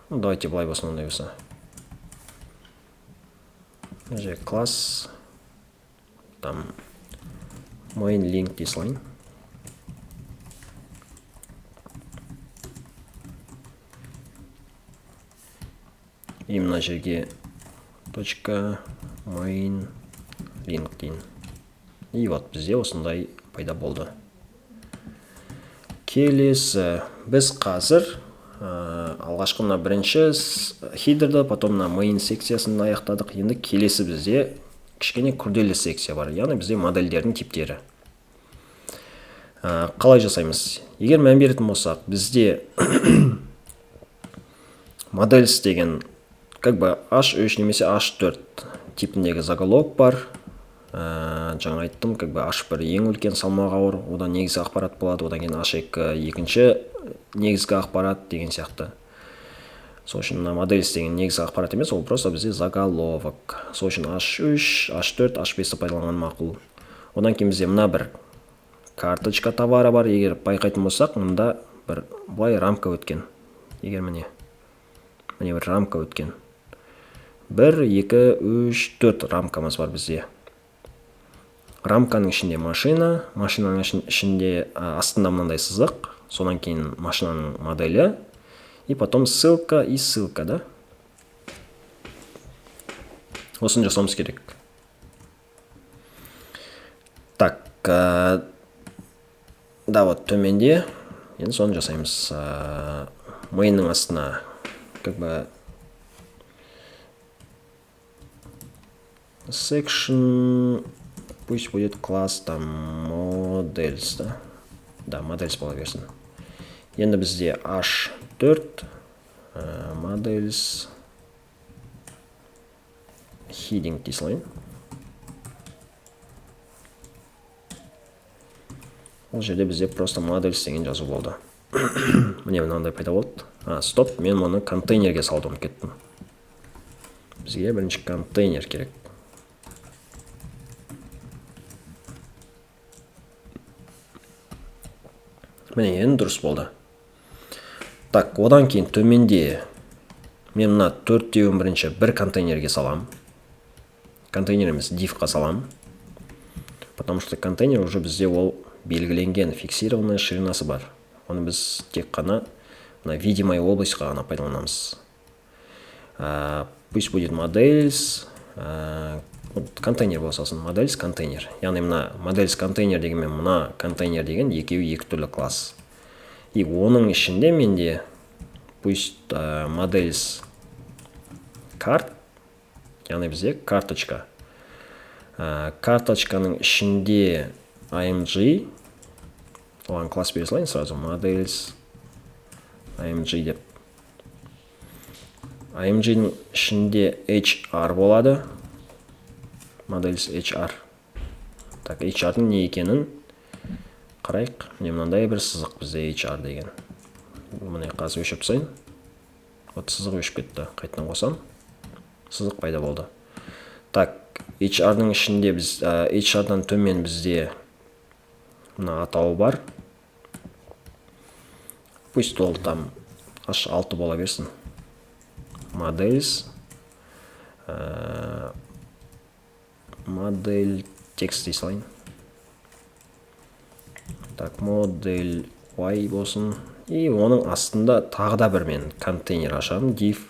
Давайте былай болсын, ондай болса. Мына жерге класс, там main link дей салайын. И мына жерге точка main link дейін. И вот бізде осындай пайда болды. Келесі біз қазір алғашқы мына бірінші хидерді, потом мына main секциясын аяқтадық. Енді келесі бізде кішкене күрделі секция бар, яғни бізде модельдердің типтері. Қалай жасаймыз? Егер мән беретін болсақ, бізде models деген как бы H3 немесе H4 типіндегі заголовок бар. Жаңа айттым, как бы H1 ең үлкен салмағы ауыр, одан негізгі ақпарат болады, одан кейін H2 екінші негізгі ақпарат деген сияқты. Сол үшін мына models деген негізгі ақпарат емес, ол просто бізде заголовок. Сол үшін H3, H4, H5-ті пайдаланған мақұл. Одан кейін бізде мына бір карточка товара бар. Егер байқайтын болсақ, мында бір былай рамка өткен. Егер міне бір рамка өткен. 1, 2, 3, 4 рамкамыз бар бізде. Рамканың ішінде машина, машинаның ішінде, астында мынандай сызық, содан кейін машинаның моделі, и потом ссылка и ссылка, да? Осыны жасауымыз керек. Так, да, вот төменде енді соны жасаймыз. Main'нің астына как бы section, пусть будет класс там models, да? Да, models бола берсін. Енді бізде H4, models heading дей салайын. Ол жерде бізде просто models деген жазу болды. Міне мынандай пайда болды. Стоп, мен мұны контейнерге салуды ұмытып кеттім. Бізге бірінші контейнер керек. Міне енді дұрыс болды. Так, одан кейін төменде мен мына төртеуін бірінші бір контейнерге салам. Контейнер емес, дивқа салам. Потому что контейнер уже бізде ол белгіленген фиксированная ширинасы бар. Оны біз тек қана мына видимая областьқа ғана пайдаланамыз. Пусть будет models, контейнер бола салсын, models контейнер. Яғни мына models контейнер деген мен мына контейнер деген екеуі екі түрлі класс. И оның ішінде менде пусть models card, яғни бізде карточка. Карточканың ішінде img, оған класс бере салайын сразу, models img деп. img-ның ішінде hr болады. Models hr. Так, hr-ның не екенін қарайық. Міне мынандай бір сызық бізде hr деген. Міне, қазір өшіріп тастайын. Вот, сызық өшіп кетті. Қайтадан қосамын, сызық пайда болды. Так, HR-ның ішінде біз, HR-дан төмен бізде мына атауы бар. Пусть ол там H6 бола берсін. Models, модель текст дей салайын. Так, модель Y болсын. И оның астында тағы да бір мен контейнер ашамын. Div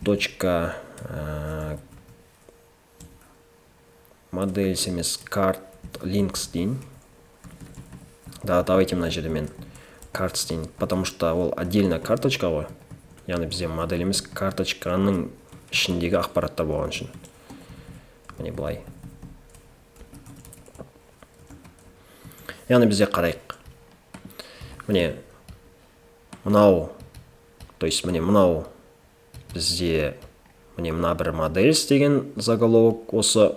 точка models емес, card links дейін. Да, давайте мына жерде мен cards дейін, потому что ол отдельно карточка ғой, яғни бізде модель емес, карточканың ішіндегі ақпараттар болған үшін. Міне, былай. Яғни бізде қарайық, міне мынау, то есть міне мынау бізде, міне мына бір models деген заголовок, осы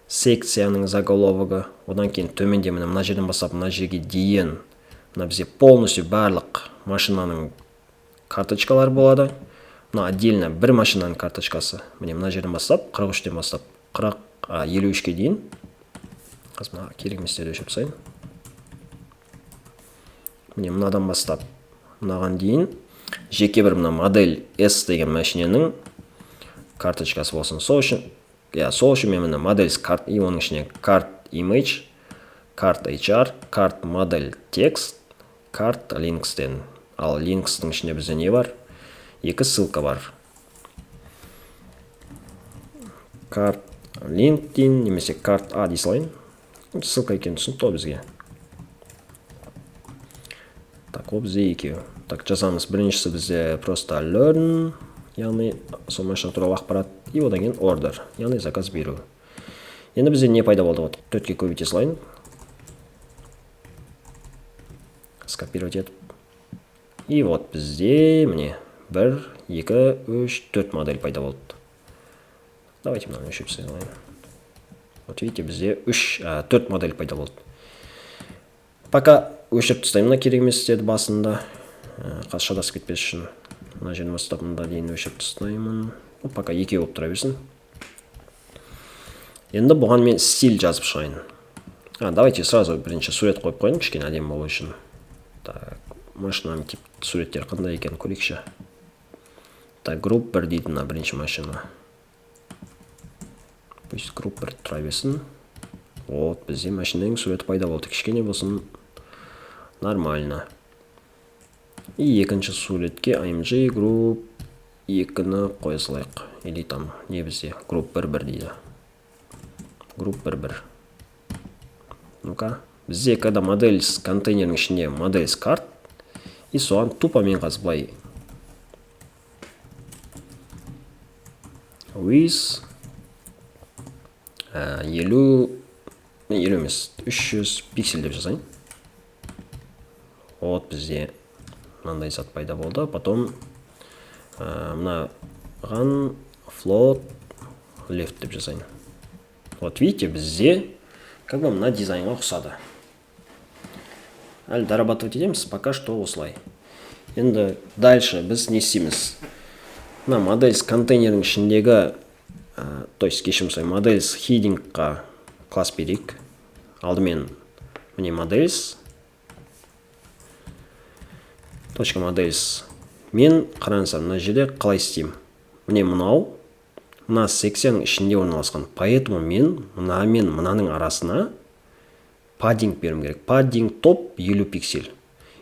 секцияның заголовогы. Одан кейін төменде, міне, мына жерден бастап мына жерге дейін мына бізде полностью барлық машинаның карточкалары болады. Мына отдельно бір машинаның карточкасы, міне, мына жерден бастап 43-тен бастап 53-ке дейін. Қазір мына керек еместерді өшіріп тастайын. Міне, мынадан бастап мынаған дейін жеке бір мына модель S деген машинаның карточкасы болсын. Сол үшін, иә, сол үшін мен міне models card и оның ішіне card image, card HR, card model text, card links дедім. Ал links-тің ішінде бізде не бар? Екі ссылка бар. Card link дейін немесе card A дей салайын. Ссылка екенін түсінікті ғой бізге. Так, ол бізде екеу. Так, жазамыз. Біріншісі бізде просто learn, яғни сол машина туралы ақпарат, и одан кейін order, яғни заказ беру. Енді бізде не пайда болды? Вот, 4-ке көбейте салайын. Скопировать етіп. И вот бізде міне 1, 2, 3, 4 модель пайда болды. Давайте мынаны өшіріп тастай. Вот видите, бізде 4 модель пайда болды. Пока өшіріп тастаймын мына керек емес деді басында. Қазір шатасып кетпес үшін мына жерден бастап мында дейін өшіріп тастаймын. Пока екеу болып тұра берсін. Енді бұған мен стиль жазып шығайын. Давайте сразу бірінші сурет қойып қояйын, кішкене әдемі болу үшін. Так, машинаның тип суреттері қандай екенін көрейікші. Так, групп 1 дейді мына бірінші машина. Пусть групп 1 тұра берсін. Вот, бізде машинаның суреті пайда болды. Кішкене болсын, нормально. И екінші суретке IMG group 2-ні қоя салайық. Или там не бізде? Group 1-1 дейді. Group 1-1. Ну-ка. Бізде когда models контейнердің ішінде models card, и соған тупо мен қазір былай with елу, елу емес, 300 пиксель деп жазайын. Вот бізде мынандай зат пайда болды. Потом мынаған float left деп жазайын. Вот видите, бізде как бы мына дизайнға ұқсады. Әлі дорабатывать етеміз, пока что осылай. Енді дальше біз не істейміз? Мына models контейнердің ішіндегі, то есть кешірім сұраймын, models heading-қа класс берейік. Алдымен міне models точка models. Мен қараңыздар, мына жерде қалай істеймін? Міне мынау мына секцияның ішінде орналасқан. Поэтому мен мына мен мынаның арасына паддинг беруім керек. Паддинг топ 50 пиксель.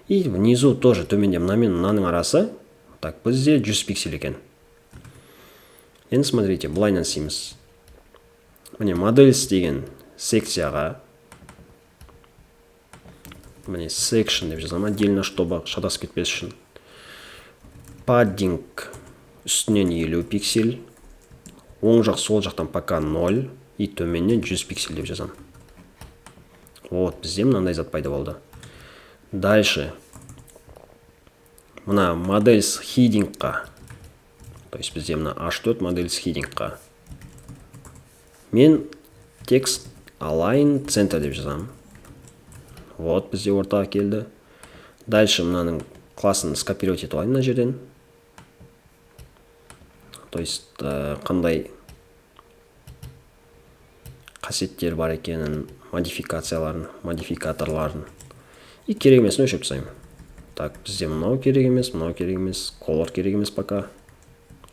И внизу тоже төменде мына мен мынаның арасы, так, бізде 100 пиксель екен. Енді смотрите, былайынан істейміз. Міне models деген секцияға міне section деп жазамын отдельно, чтобы шатасып кетпес үшін. Паддинг үстінен 50 пиксель, оң жақ сол жақтан пока 0 и төменнен 100 пиксель деп жазамын. Вот бізде мынандай зат пайда болды. Дальше мына models heading-қа, то есть бізде мына H4 models heading-қа мен текст align center деп жазамын. Вот бізде ортаға келді. Дальше мынаның классын скопировать етіп алайын мына жерден. То есть қандай қасиеттері бар екенін, модификацияларын, модификаторларын. И керек емесін өшіріп тастаймын. Так, бізде мынау керек емес, мынау керек емес, color керек емес пока.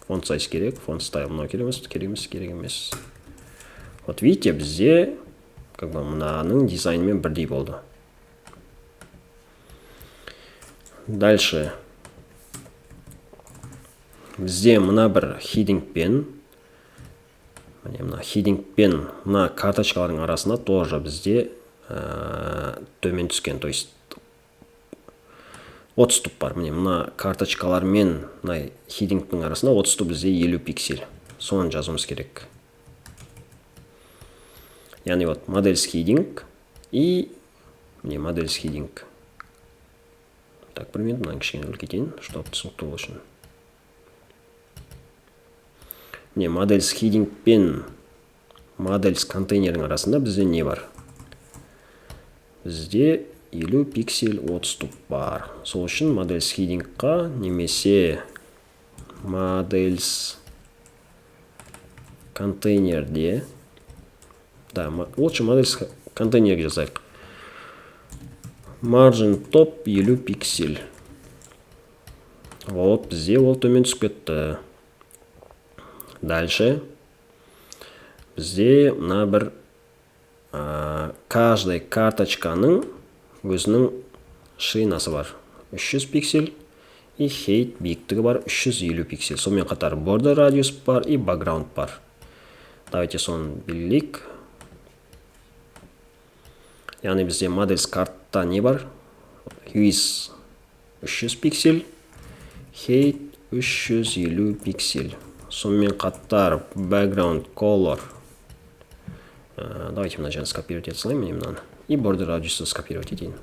Font size керек, font style мынау керек емес, керек емес, керек емес. Вот видите, бізде как бы мынаның дизайнымен бірдей болды. Дальше бізде мына бір хедингпен, міне мына хедингпен мына карточкалардың арасында тоже бізде төмен түскен, то есть отступ бар. Міне мына карточкалар мен мына хедингтің арасында отступ бізде 50 пиксель. Соны жазуымыз керек. Яғни вот модель с хединг и міне модель с хединг. Так, бір минут, мынаны кішкене үлкейтейін, чтобы түсінікті болу үшін. Міне модель с хединг пен модель с контейнердің арасында бізде не бар? Бізде 50 пиксель отступ бар. Сол үшін модель с хедингқа немесе модель с контейнерде, да, лучше модель с контейнерге жазайық. Margin top 50 пиксель. Вот бізде ол төмен түсіп кетті. Дальше бізде мына бір каждый карточканың өзінің ширинасы бар. 300 пиксель и height биіктігі бар 350 пиксель. Сонымен қатар border radius бар и background бар. Давайте соны белгілейік. Яғни бізде модель с картта не бар? Width 300 пиксель, height 350 пиксель. Сонымен қатар background color. Давайте мына жерін скопировать ете салайын, міне мынаны. И border radius'ты скопировать етейін.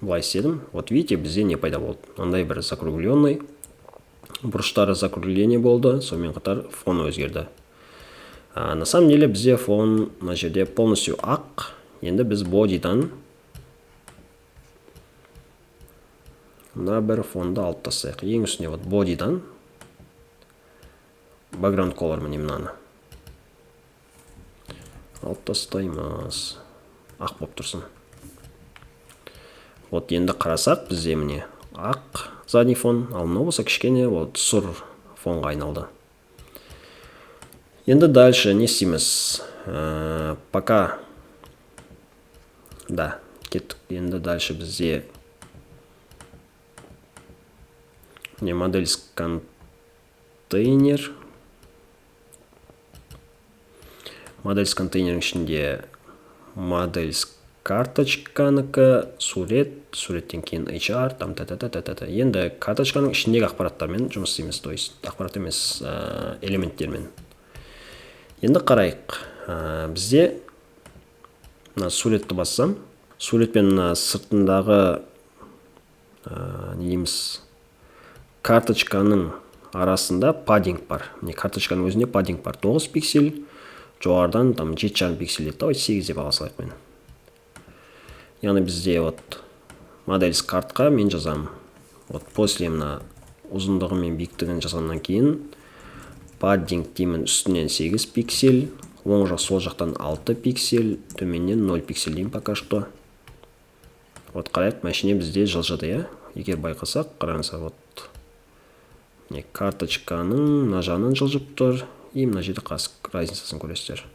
Былай істедім. Вот видите, бізде не пайда болды? Мынандай бір закругленный, бұрыштары закругление болды, сонымен қатар фон өзгерді. На самом деле бізде фон мына жерде полностью ақ. Енді біз бодидан мына бір фонды алып тастайық. Ең үстіне вот бодидан background color міне мынаны алып тастаймыз. Ақ болып тұрсын. Вот енді қарасақ, бізде міне ақ задний фон, ал мынау болса кішкене вот сұр фонға айналды. Енді дальше не істейміз? Пока да, кеттік. Енді дальше бізде не модель с контейнер. Модель с контейнердің ішінде модель с карточканыкі, сурет, суреттен кейін HR, там та-та-та-та-та. Енді карточканың ішіндегі ақпараттармен жұмыс істейміз, то есть ақпарат емес, элементтермен. Енді қарайық. Бізде мына суретті бассам, суретпен мына сыртындағы, не дейміз, карточканың арасында паддинг бар. Міне карточканың өзінде паддинг бар. 9 пиксель, жоғарыдан там 7,5 пиксель дейді. Давайте 8 деп ала салайық мен. Яғни бізде вот модель с картқа мен жазамын. Вот после мына ұзындығы мен биіктігін жазғаннан кейін паддинг деймін, үстінен 8 пиксель, оң жақ сол жақтан 6 пиксель, төменнен 0 пиксель деймін пока что. Вот қарайық, машине бізде жылжыды, иә? Егер байқасақ, қараңыздар, вот міне карточканың мына жағынан жылжып тұр, и мына жерде қасық разницасын көресіздер.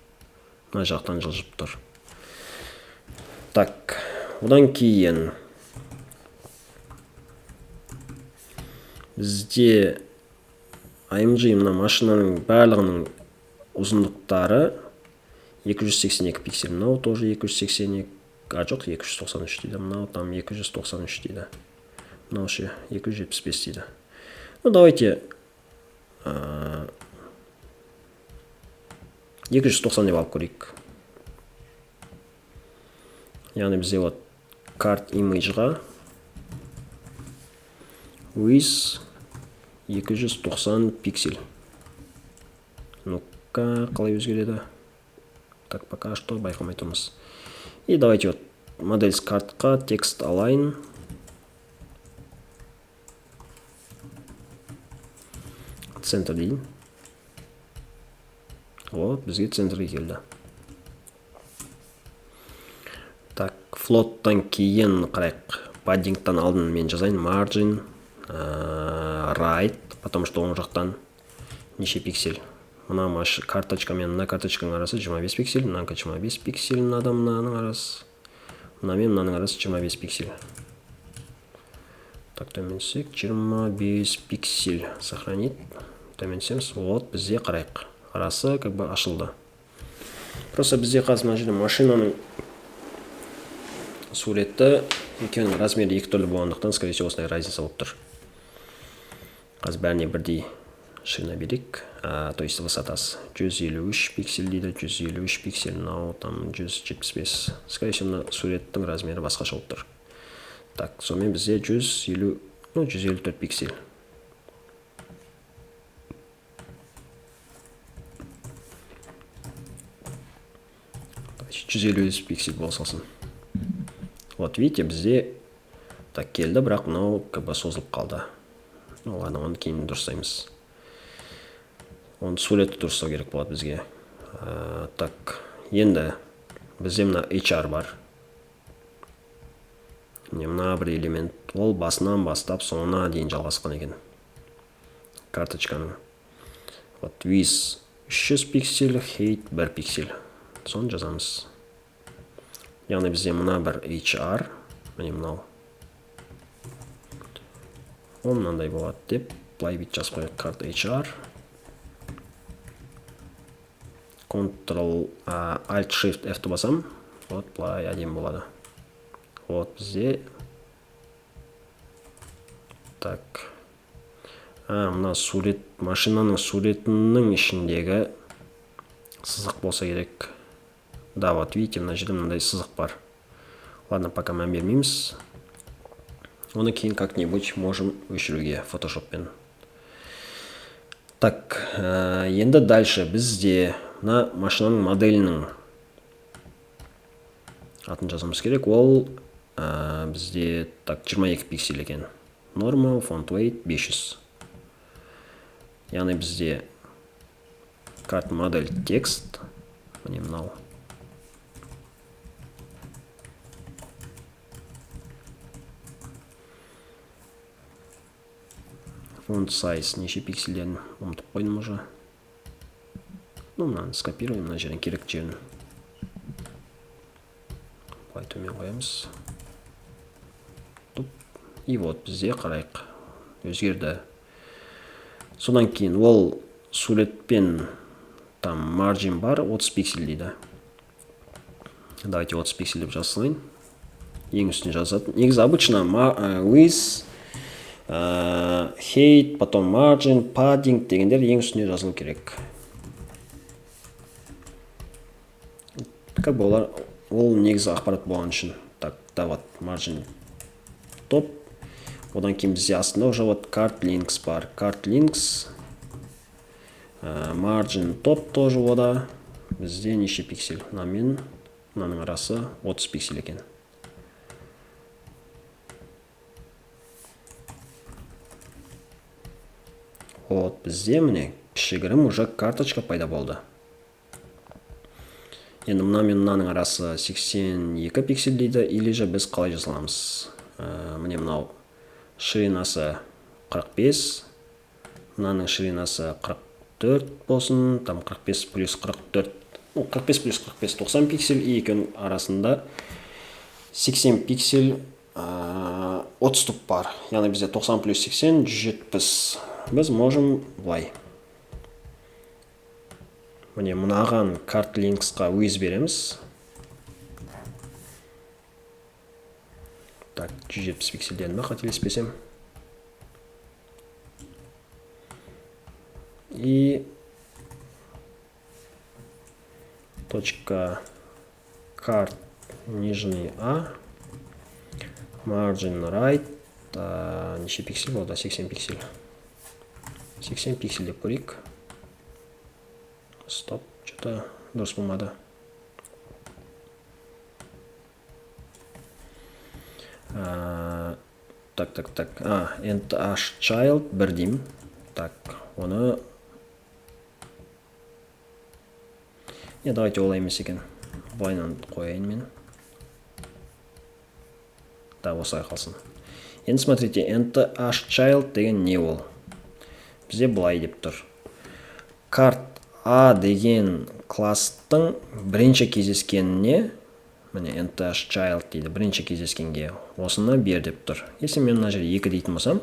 Мына жақтан жылжып тұр. Так, одан кейін бізде AMG мына машинаның барлығының ұзындықтары 282 пиксель. Мынау тоже 282, а жоқ, 293 дейді. Мынау там 293 дейді. Мынау ше 275 дейді. Ну, давайте, 290 деп алып көрейік. Яғни бізде вот card image-ға width 290 пиксель. Ну-ка, қалай өзгереді? Так, пока что байқамай тұрмыз. И давайте вот models card қа text align центр дейін. Вот, бізге центрге келді. Так, float тан кейін қарайық. Padding тан алдын мен жазайын margin right, потому что оң жақтан неше пиксель. Мына карточка мен мына карточканың арасы 25 пиксель, мынанікі 25 пиксель, мынадан мынаның арасы, мына мен мынаның арасы 25 пиксель. Так, төмен түссек 25 пиксель. Сохранить. Төмен түсеміз. Вот, бізде қарайық. Арасы как бы ашылды. Просто бізде қазір мына жерде машинаның суреті екеуінің размері екі түрлі болғандықтан, скорее всего, осындай разница болып тұр. Қазір бәріне бірдей ширина берейік. То есть высотасы 153 пиксель дейді, 153 пиксель, мынау там 175. Скорее всего, мына суреттің размері басқаша болып тұр. Так, сонымен бізде 150, ну, 154 пиксель. 153 пиксель бола салсын. Вот, видите, бізде так келді, бірақ мынау как бы созылып қалды. Ну ладно, оны кейін дұрыстаймыз. Оны суретті дұрыстау керек болады бізге. Так, енді бізде мына HR бар. Міне мына бір элемент, ол басынан бастап соңына дейін жалғасқан екен карточканың. Вот, width 300 пиксель, height 1 пиксель. Соны жазамыз. Яғни бізде мына бір HR, міне мынау. Ол мынандай болады деп былай бүйтіп жазып қояйық. Card HR. Ctrl Alt Shift F-ті басам. Вот былай әдемі болады. Вот бізде так. Мына сурет, машинаның суретінің ішіндегі сызық болса керек. Да, вот видите, мына жерде мынандай сызық бар. Ладно, пока мән бермейміз. Оны кейін как-нибудь можем өшіруге фотошоппен. Так, енді дальше бізде мына машинаның моделінің атын жазуымыз керек. Ол бізде так 22 пиксель екен. Normal, font weight 500. Яғни бізде card model text, міне мынау. Font size неше пикселден ұмытып қойдым уже. Ну, мынаны скопируем, мына жерден керек жерін былай төмен қоямыз. И вот бізде қарайық, өзгерді. Содан кейін ол суретпен там margin бар 30 пиксель дейді. Давайте 30 пиксель деп жазсайын. Ең үстіне жазатын. Негізі обычно width, height, потом margin, padding дегендер ең үстіне жазылу керек. Как бы олар, ол негізі ақпарат болған үшін. Так, да, вот margin top. Одан кейін бізде астында уже вот card links бар. Card links, margin top тоже ода. Бізде неше пиксель? Мына мен мынаның арасы 30 пиксель екен. Вот бізде міне кішігірім уже карточка пайда болды. Енді мына мен мынаның арасы 82 пиксель дейді, или же біз қалай жаза аламыз? Міне мынау ширинасы 45, мынаның ширинасы 44 болсын, там 45 плюс 44, ну, 45 плюс 45, 90 пиксель, и екеуінің арасында 80 пиксель отступ бар. Яғни бізде 90 плюс 80, 170. Біз можем былай. Міне мынаған card links-қа width береміз. Так, 170 пикселден ба, қателеспесем. И точка card нижний А, margin right, неше пиксель болды? 80 пиксель. 80 пиксель деп көрейік. Стоп, что-то дұрыс болмады. Так, так, так. Nth child 1 деймін. Так, оны не, давайте олай емес екен. Былайынан қояйын мен. Да, осылай қалсын. Енді смотрите, nth child деген не ол? Бізде былай деп тұр. Карт А деген класстың бірінші кездескеніне, міне nth child дейді, бірінші кездескенге осыны бер деп тұр. Если мен мына жерде 2 дейтін болсам,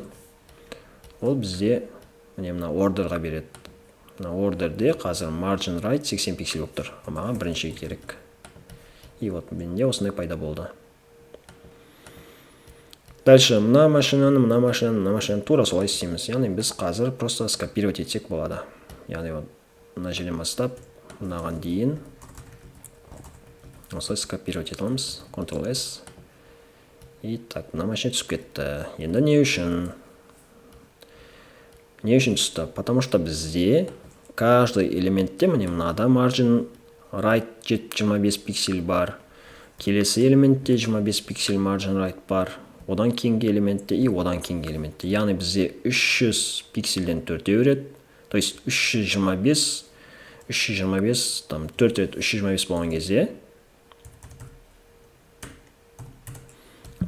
ол бізде міне мына ордерға береді. Мына ордерде қазір margin right 80 пиксель болып тұр. Маған бірінші керек. И вот менде осындай пайда болды. Дальше мына машинаны, мына машинаны, мына машинаны тура солай істейміз. Яғни біз қазір просто скопировать етсек болады. Яғни вот мына жерден бастап мынаған дейін осылай скопировать ете аламыз. Ctrl S. И так, мына машина түсіп кетті. Енді не үшін? Не үшін түсті? Потому что бізде каждый элементте міне мынада margin right 25 пиксель бар. Келесі элементте 25 пиксель margin right бар. Одан кейінгі элементте и одан кейінгі элементте. Яғни бізде 300 пиксельден төртеу рет, то есть 325, 325, там 4 рет 325 болған кезде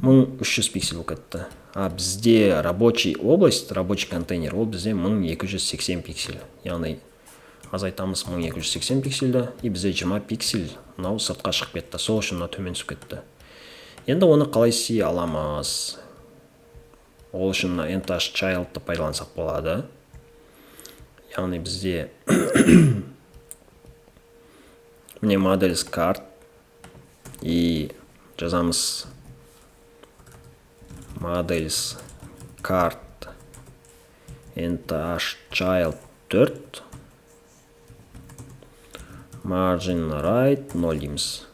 1300 пиксель болып кетті. А бізде рабочий область, рабочий контейнер, ол бізде 1280 пиксель. Яғни азайтамыз 1280 пиксельді, и бізде 20 пиксель мынау сыртқа шығып кетті. Сол үшін мынау төмен түсіп кетті. Енді оны қалай істей аламыз? Ол үшін мына nth child'ты пайдалансақ болады. Яғни бізде міне models card и жазамыз models card nth child 4 margin right 0 дейміз.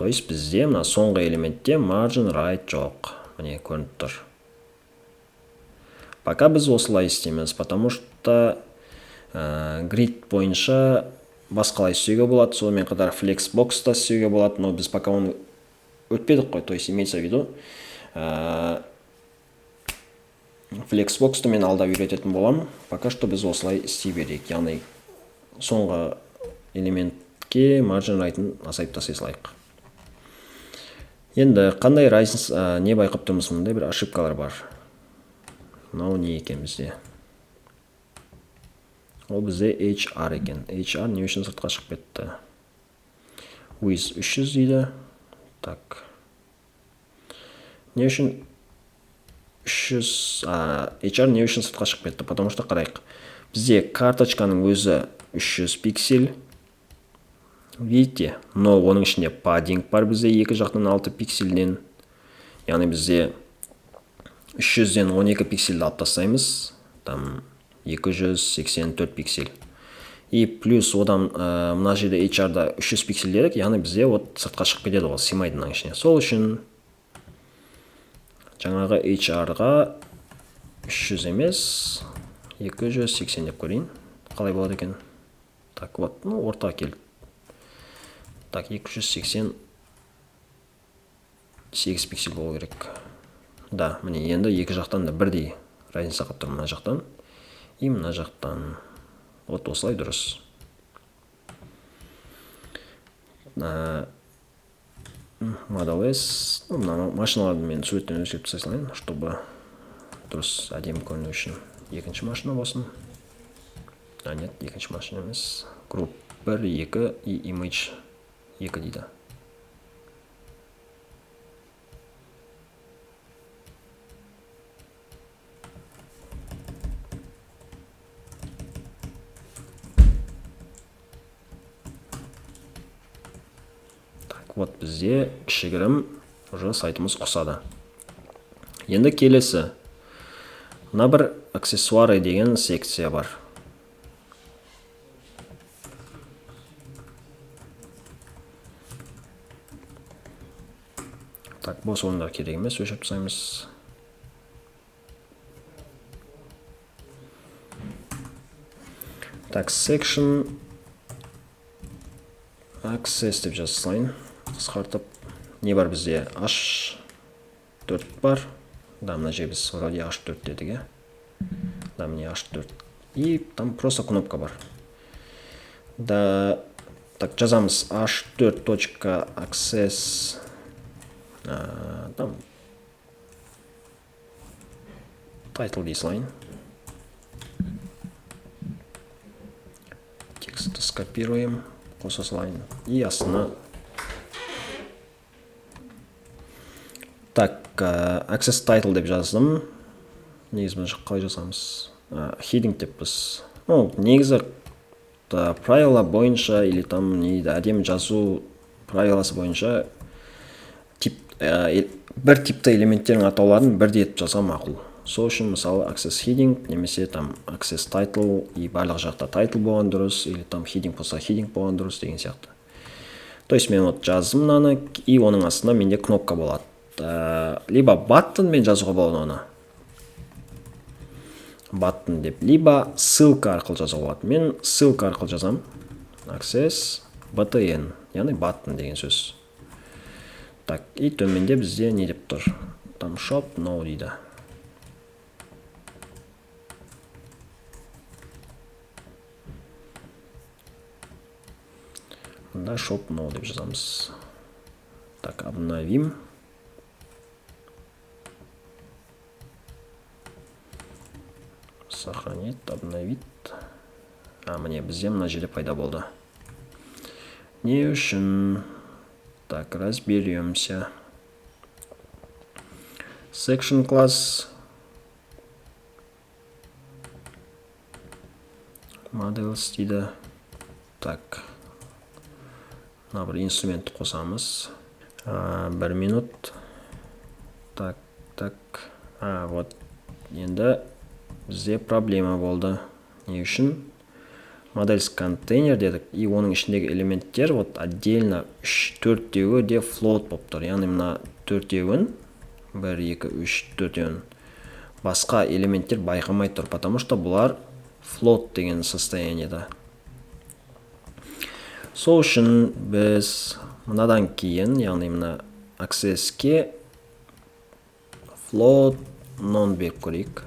То есть бізде мына соңғы элементте margin right жоқ. Міне көрініп тұр. Пока біз осылай істейміз, потому что grid бойынша басқалай істеуге болады, сонымен қатар flexbox та істеуге болады, но біз пока оны өтпедік қой, то есть имеется в виду flexbox-ты мен алда үйрететін боламын. Пока что біз осылай істей берейік, яғни соңғы элементке margin right-ын азайтып тастай салайық. Енді қандай разница, не байқап тұрмыз, мындай бір ошибкалар бар. Мынау не екен бізде? Ол бізде HR екен. HR не үшін сыртқа шығып кетті? Width 300 дейді. Так. Не үшін 300, HR не үшін сыртқа шығып кетті? Потому что қарайық. Бізде карточканың өзі 300 пиксель. Видите? Но оның ішінде паддинг бар бізде екі жақтан 6 пиксельден. Яғни бізде 300-ден 12 пиксельді алып тастаймыз. Там 284 пиксель. И плюс одан мына жерде HR-да 300 пиксель дедік, яғни бізде вот сыртқа шығып кетеді ол, сыймайды мынаның ішіне. Сол үшін жаңағы HR-ға 300 емес, 280 деп көрейін. Қалай болады екен? Так, вот, ну, ортаға келді. Так, 288 пиксель болу керек. Да, міне енді екі жақтан да бірдей разница қалып тұр, мына жақтан и мына жақтан. Вот осылай дұрыс. Model S, ну, мына машиналарды мен суреттен өшіріп тастай салайын, чтобы дұрыс әдемі көріну үшін. Екінші машина болсын. А, нет, екінші машина емес. Group 1, 2 и image 2 дейді. Так, вот бізде кішігірім уже сайтымыз ұқсады. Енді келесі. Мына бір аксессуары деген секция бар. Так, бос орындар керек емес, өшіріп тастаймыз. Так, section access деп жаза салайын, қысқартып. Не бар бізде? H4 бар. Да, мына жерге біз вроде H4 дедік, иә? Да, міне H4. И там просто кнопка бар. Да, так, жазамыз h4 точка access, там title дей салайын. Текстті скопируем, қоса салайын. И астына так, access title деп жаздым. Негізі мына жаққа қалай жазамыз? Heading деп біз. Ну, негізі правила бойынша или там не дейді, әдемі жазу правиласы бойынша тип, бір типті элементтердің атауларын бірдей етіп жазған мақұл. Сол үшін мысалы access heading немесе там access title и барлық жақта title болған дұрыс, или там heading болса heading болған дұрыс деген сияқты. То есть мен вот жаздым мынаны, и оның астында менде кнопка болады. Либо button мен жазуға болады оны. Button деп, либо ссылка арқылы жазуға болады. Мен ссылка арқылы жазам. Access btn, яғни button деген сөз. Так, и төменде бізде не деп тұр? Там shop now дейді. Мында shop now деп жазамыз. Так, обновим. Сохранить, обновить. А, міне бізде мына жерде пайда болды. Не үшін? Так, разберемся. Section class. Models дейді. Так. Мына бір инструментті қосамыз. Бір минут. Так, так. А, вот. Енді бізде проблема болды. Не үшін? Models контейнер дедік, и оның ішіндегі элементтер вот отдельно үш, төртеуі де float болып тұр. Яғни мына төртеуін, 1, 2, 3, төртеуін басқа элементтер байқамай тұр, потому что бұлар float деген состояниеда. Сол үшін біз мынадан кейін, яғни мына access-ке float none беріп көрейік.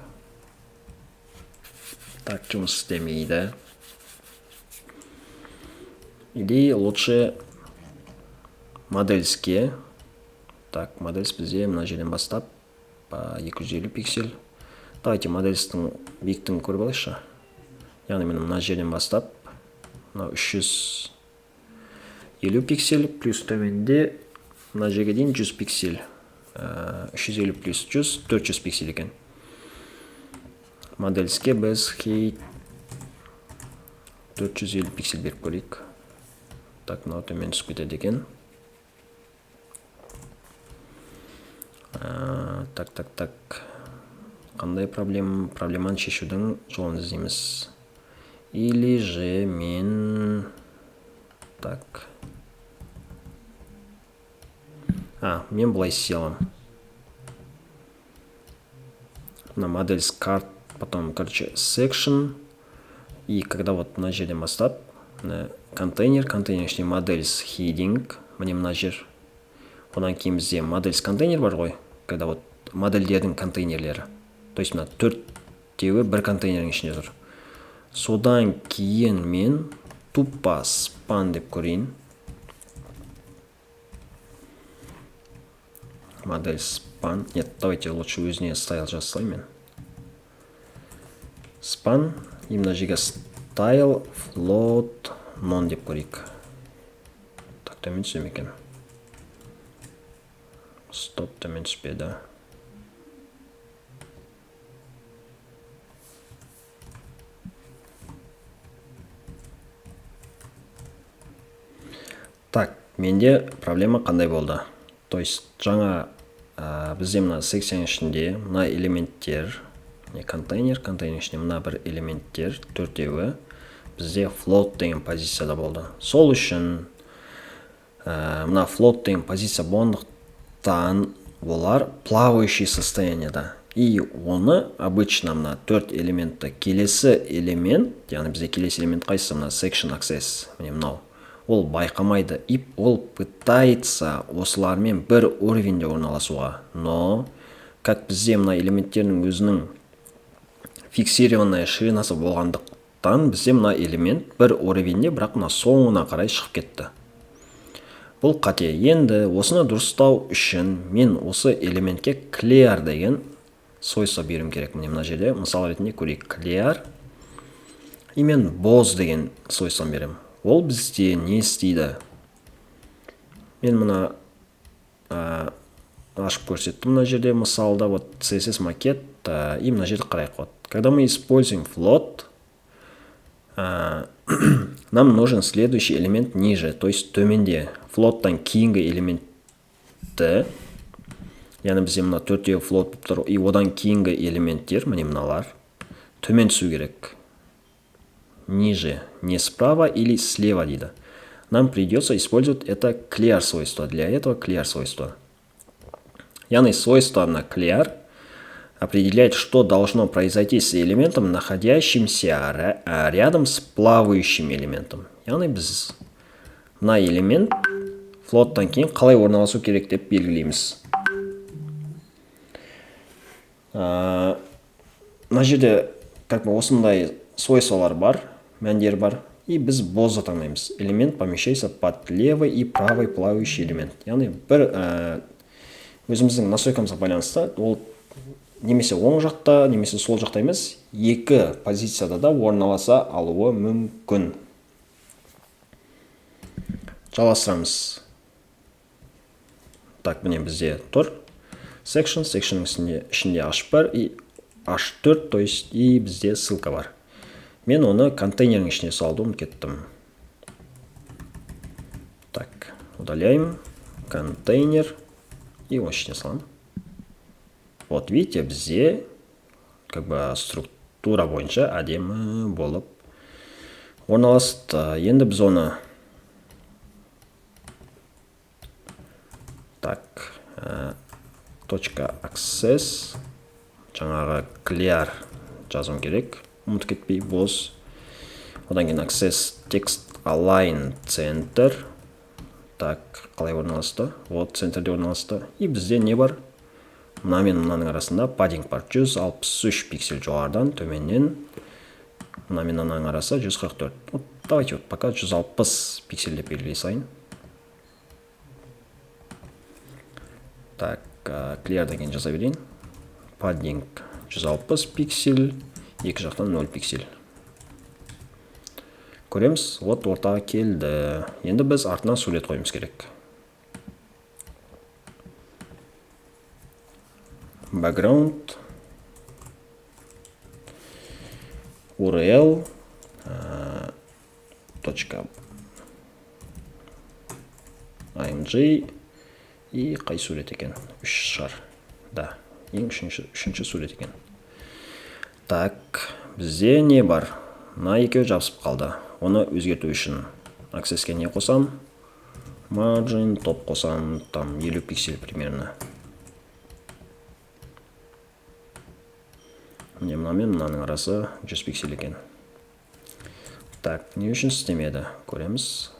Так, жұмыс істемейді. Или лучше модельске. Так, модельс бізде мына жерден бастап 250 пиксель. Давайте модельстің биіктігін көріп алайықшы. Яғни міне мына жерден бастап мына 350 пиксель плюс төменде мына жерге дейін 100 пиксель. 350 плюс 100, 400 пиксель екен. Модельске біз хейт 450 пиксель беріп көрейік. Так, мынау төмен түсіп кетеді екен. Так, так, так. Қандай проблеманы шешудің жолын іздейміз? Или же мен... Так. А, мен былай істей аламын. Мына модельс карт, потом, section. И когда вот мына жерден бастап, мына контейнер, контейнер ішінде модельс heading, міне мына жер. Одан кейін бізде модельс контейнер бар ғой, когда вот модельдердің контейнерлері. То есть мына төртеуі бір контейнердің ішінде тұр. Содан кейін мен тупо span деп көрейін. Модель span. Нет, давайте лучше өзіне style жазсайын мен. Span. И мына жерге style float none деп көрейік. Так, төмен түсе ме екен? Стоп, төмен түспеді. Так, менде проблема қандай болды? То есть жаңа, бізде мына секцияның ішінде мына элементтер, не контейнер, контейнер ішінде мына бір элементтер төртеуі бізде float деген позицияда болды. Сол үшін, мына float деген позиция болғандықтан олар плавающий состояниеда. И оны обычно мына төрт элементті келесі элемент, яғни бізде келесі элемент қайсысы? Мына section access, міне мынау. Ол байқамайды, и ол пытается осылармен бір уровеньде орналасуға. Но как бізде мына элементтердің өзінің фиксированная ширинасы болғандықтан, бізде мына элемент бір уровеньде, бірақ мына соңына қарай шығып кетті. Бұл қате. Енді осыны дұрыстау үшін мен осы элементке clear деген свойство беруім керек. Міне, мына жерде мысал ретінде көрейік. Clear, и мен both деген свойствоны беремін. Ол бізде не істейді? Мен мына ашып көрсеттім мына жерде мысалда, вот CSS макет, и мына жерде қарайық. Вот когда мы используем float, нам нужен следующий элемент ниже, то есть төменде, float-тан кейінгі элементті, яғни бізде мына төртеуі float болып тұр, и одан кейінгі элементтер, міне, мыналар төмен түсу керек. Ниже, не справа или слева дейді. Нам придется использовать это clear свойство. Для этого clear свойство. Яғни свойство на clear определяет, что должно произойти с элементом, находящимся рядом с плавающим элементом. Яғни біз мына элемент float-тан кейін қалай орналасу керек деп белгілейміз. Мына жерде как бы осындай свойстволар бар, мәндер бар, и біз both таңдаймыз. Элемент помещается под левый и правый плавающий элемент. Яғни бір өзіміздің настройкамызға байланысты ол немесе оң жақта, немесе сол жақта емес, екі позицияда да орналаса алуы мүмкін. Жалғастырамыз. Так, міне, бізде тұр section, sectionның ішінде h1 и h4, то есть и бізде ссылка бар. Мен оны контейнердің ішіне салуды ұмытып кеттім. Так, удаляем контейнер и оның ішіне саламын. Вот видите, бізде как бы структура бойынша әдемі болып орналасты. Енді біз оны, так, точка access, жаңағы clear жазуым керек, ұмытып кетпей, both. Одан кейін access text align center. Так, қалай орналасты? Вот, центрде орналасты. И бізде не бар? Мына мен мынаның арасында padding бар, 163 пиксель жоғарыдан, төменнен мына мен мынаның арасы 144. Вот давайте вот пока 160 пиксель деп белгілей салайын. Так, clear деген жаза берейін. Padding 160 пиксель, екі жақтан 0 пиксель. Көреміз, вот ортаға келді. Енді біз артынан сурет қоюымыз керек. Background URL точка img, и қай сурет екен? Үш шығар, да, ең үшінші сурет екен. Так, бізде не бар? Мына екеуі жабысып қалды. Оны өзгерту үшін accessке не қосам? Margin top қосам, там 50 пиксель примерно. Міне, мына мен мынаның арасы 100 пиксель екен. Так, не үшін істемеді? Көреміз.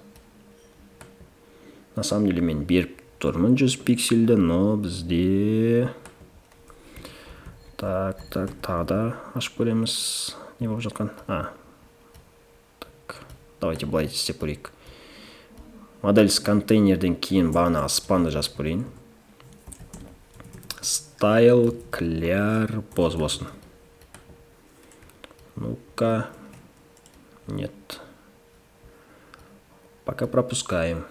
На самом деле мен беріп тұрмын 100 пиксельді, но бізде, так, так, тағы да ашып көреміз, не болып жатқан. Так, давайте былай істеп көрейік. Models контейнерден кейін бағанағы span-ды жазып көрейін. Style clear both болсын. Ну-ка, нет. Пока пропускаем.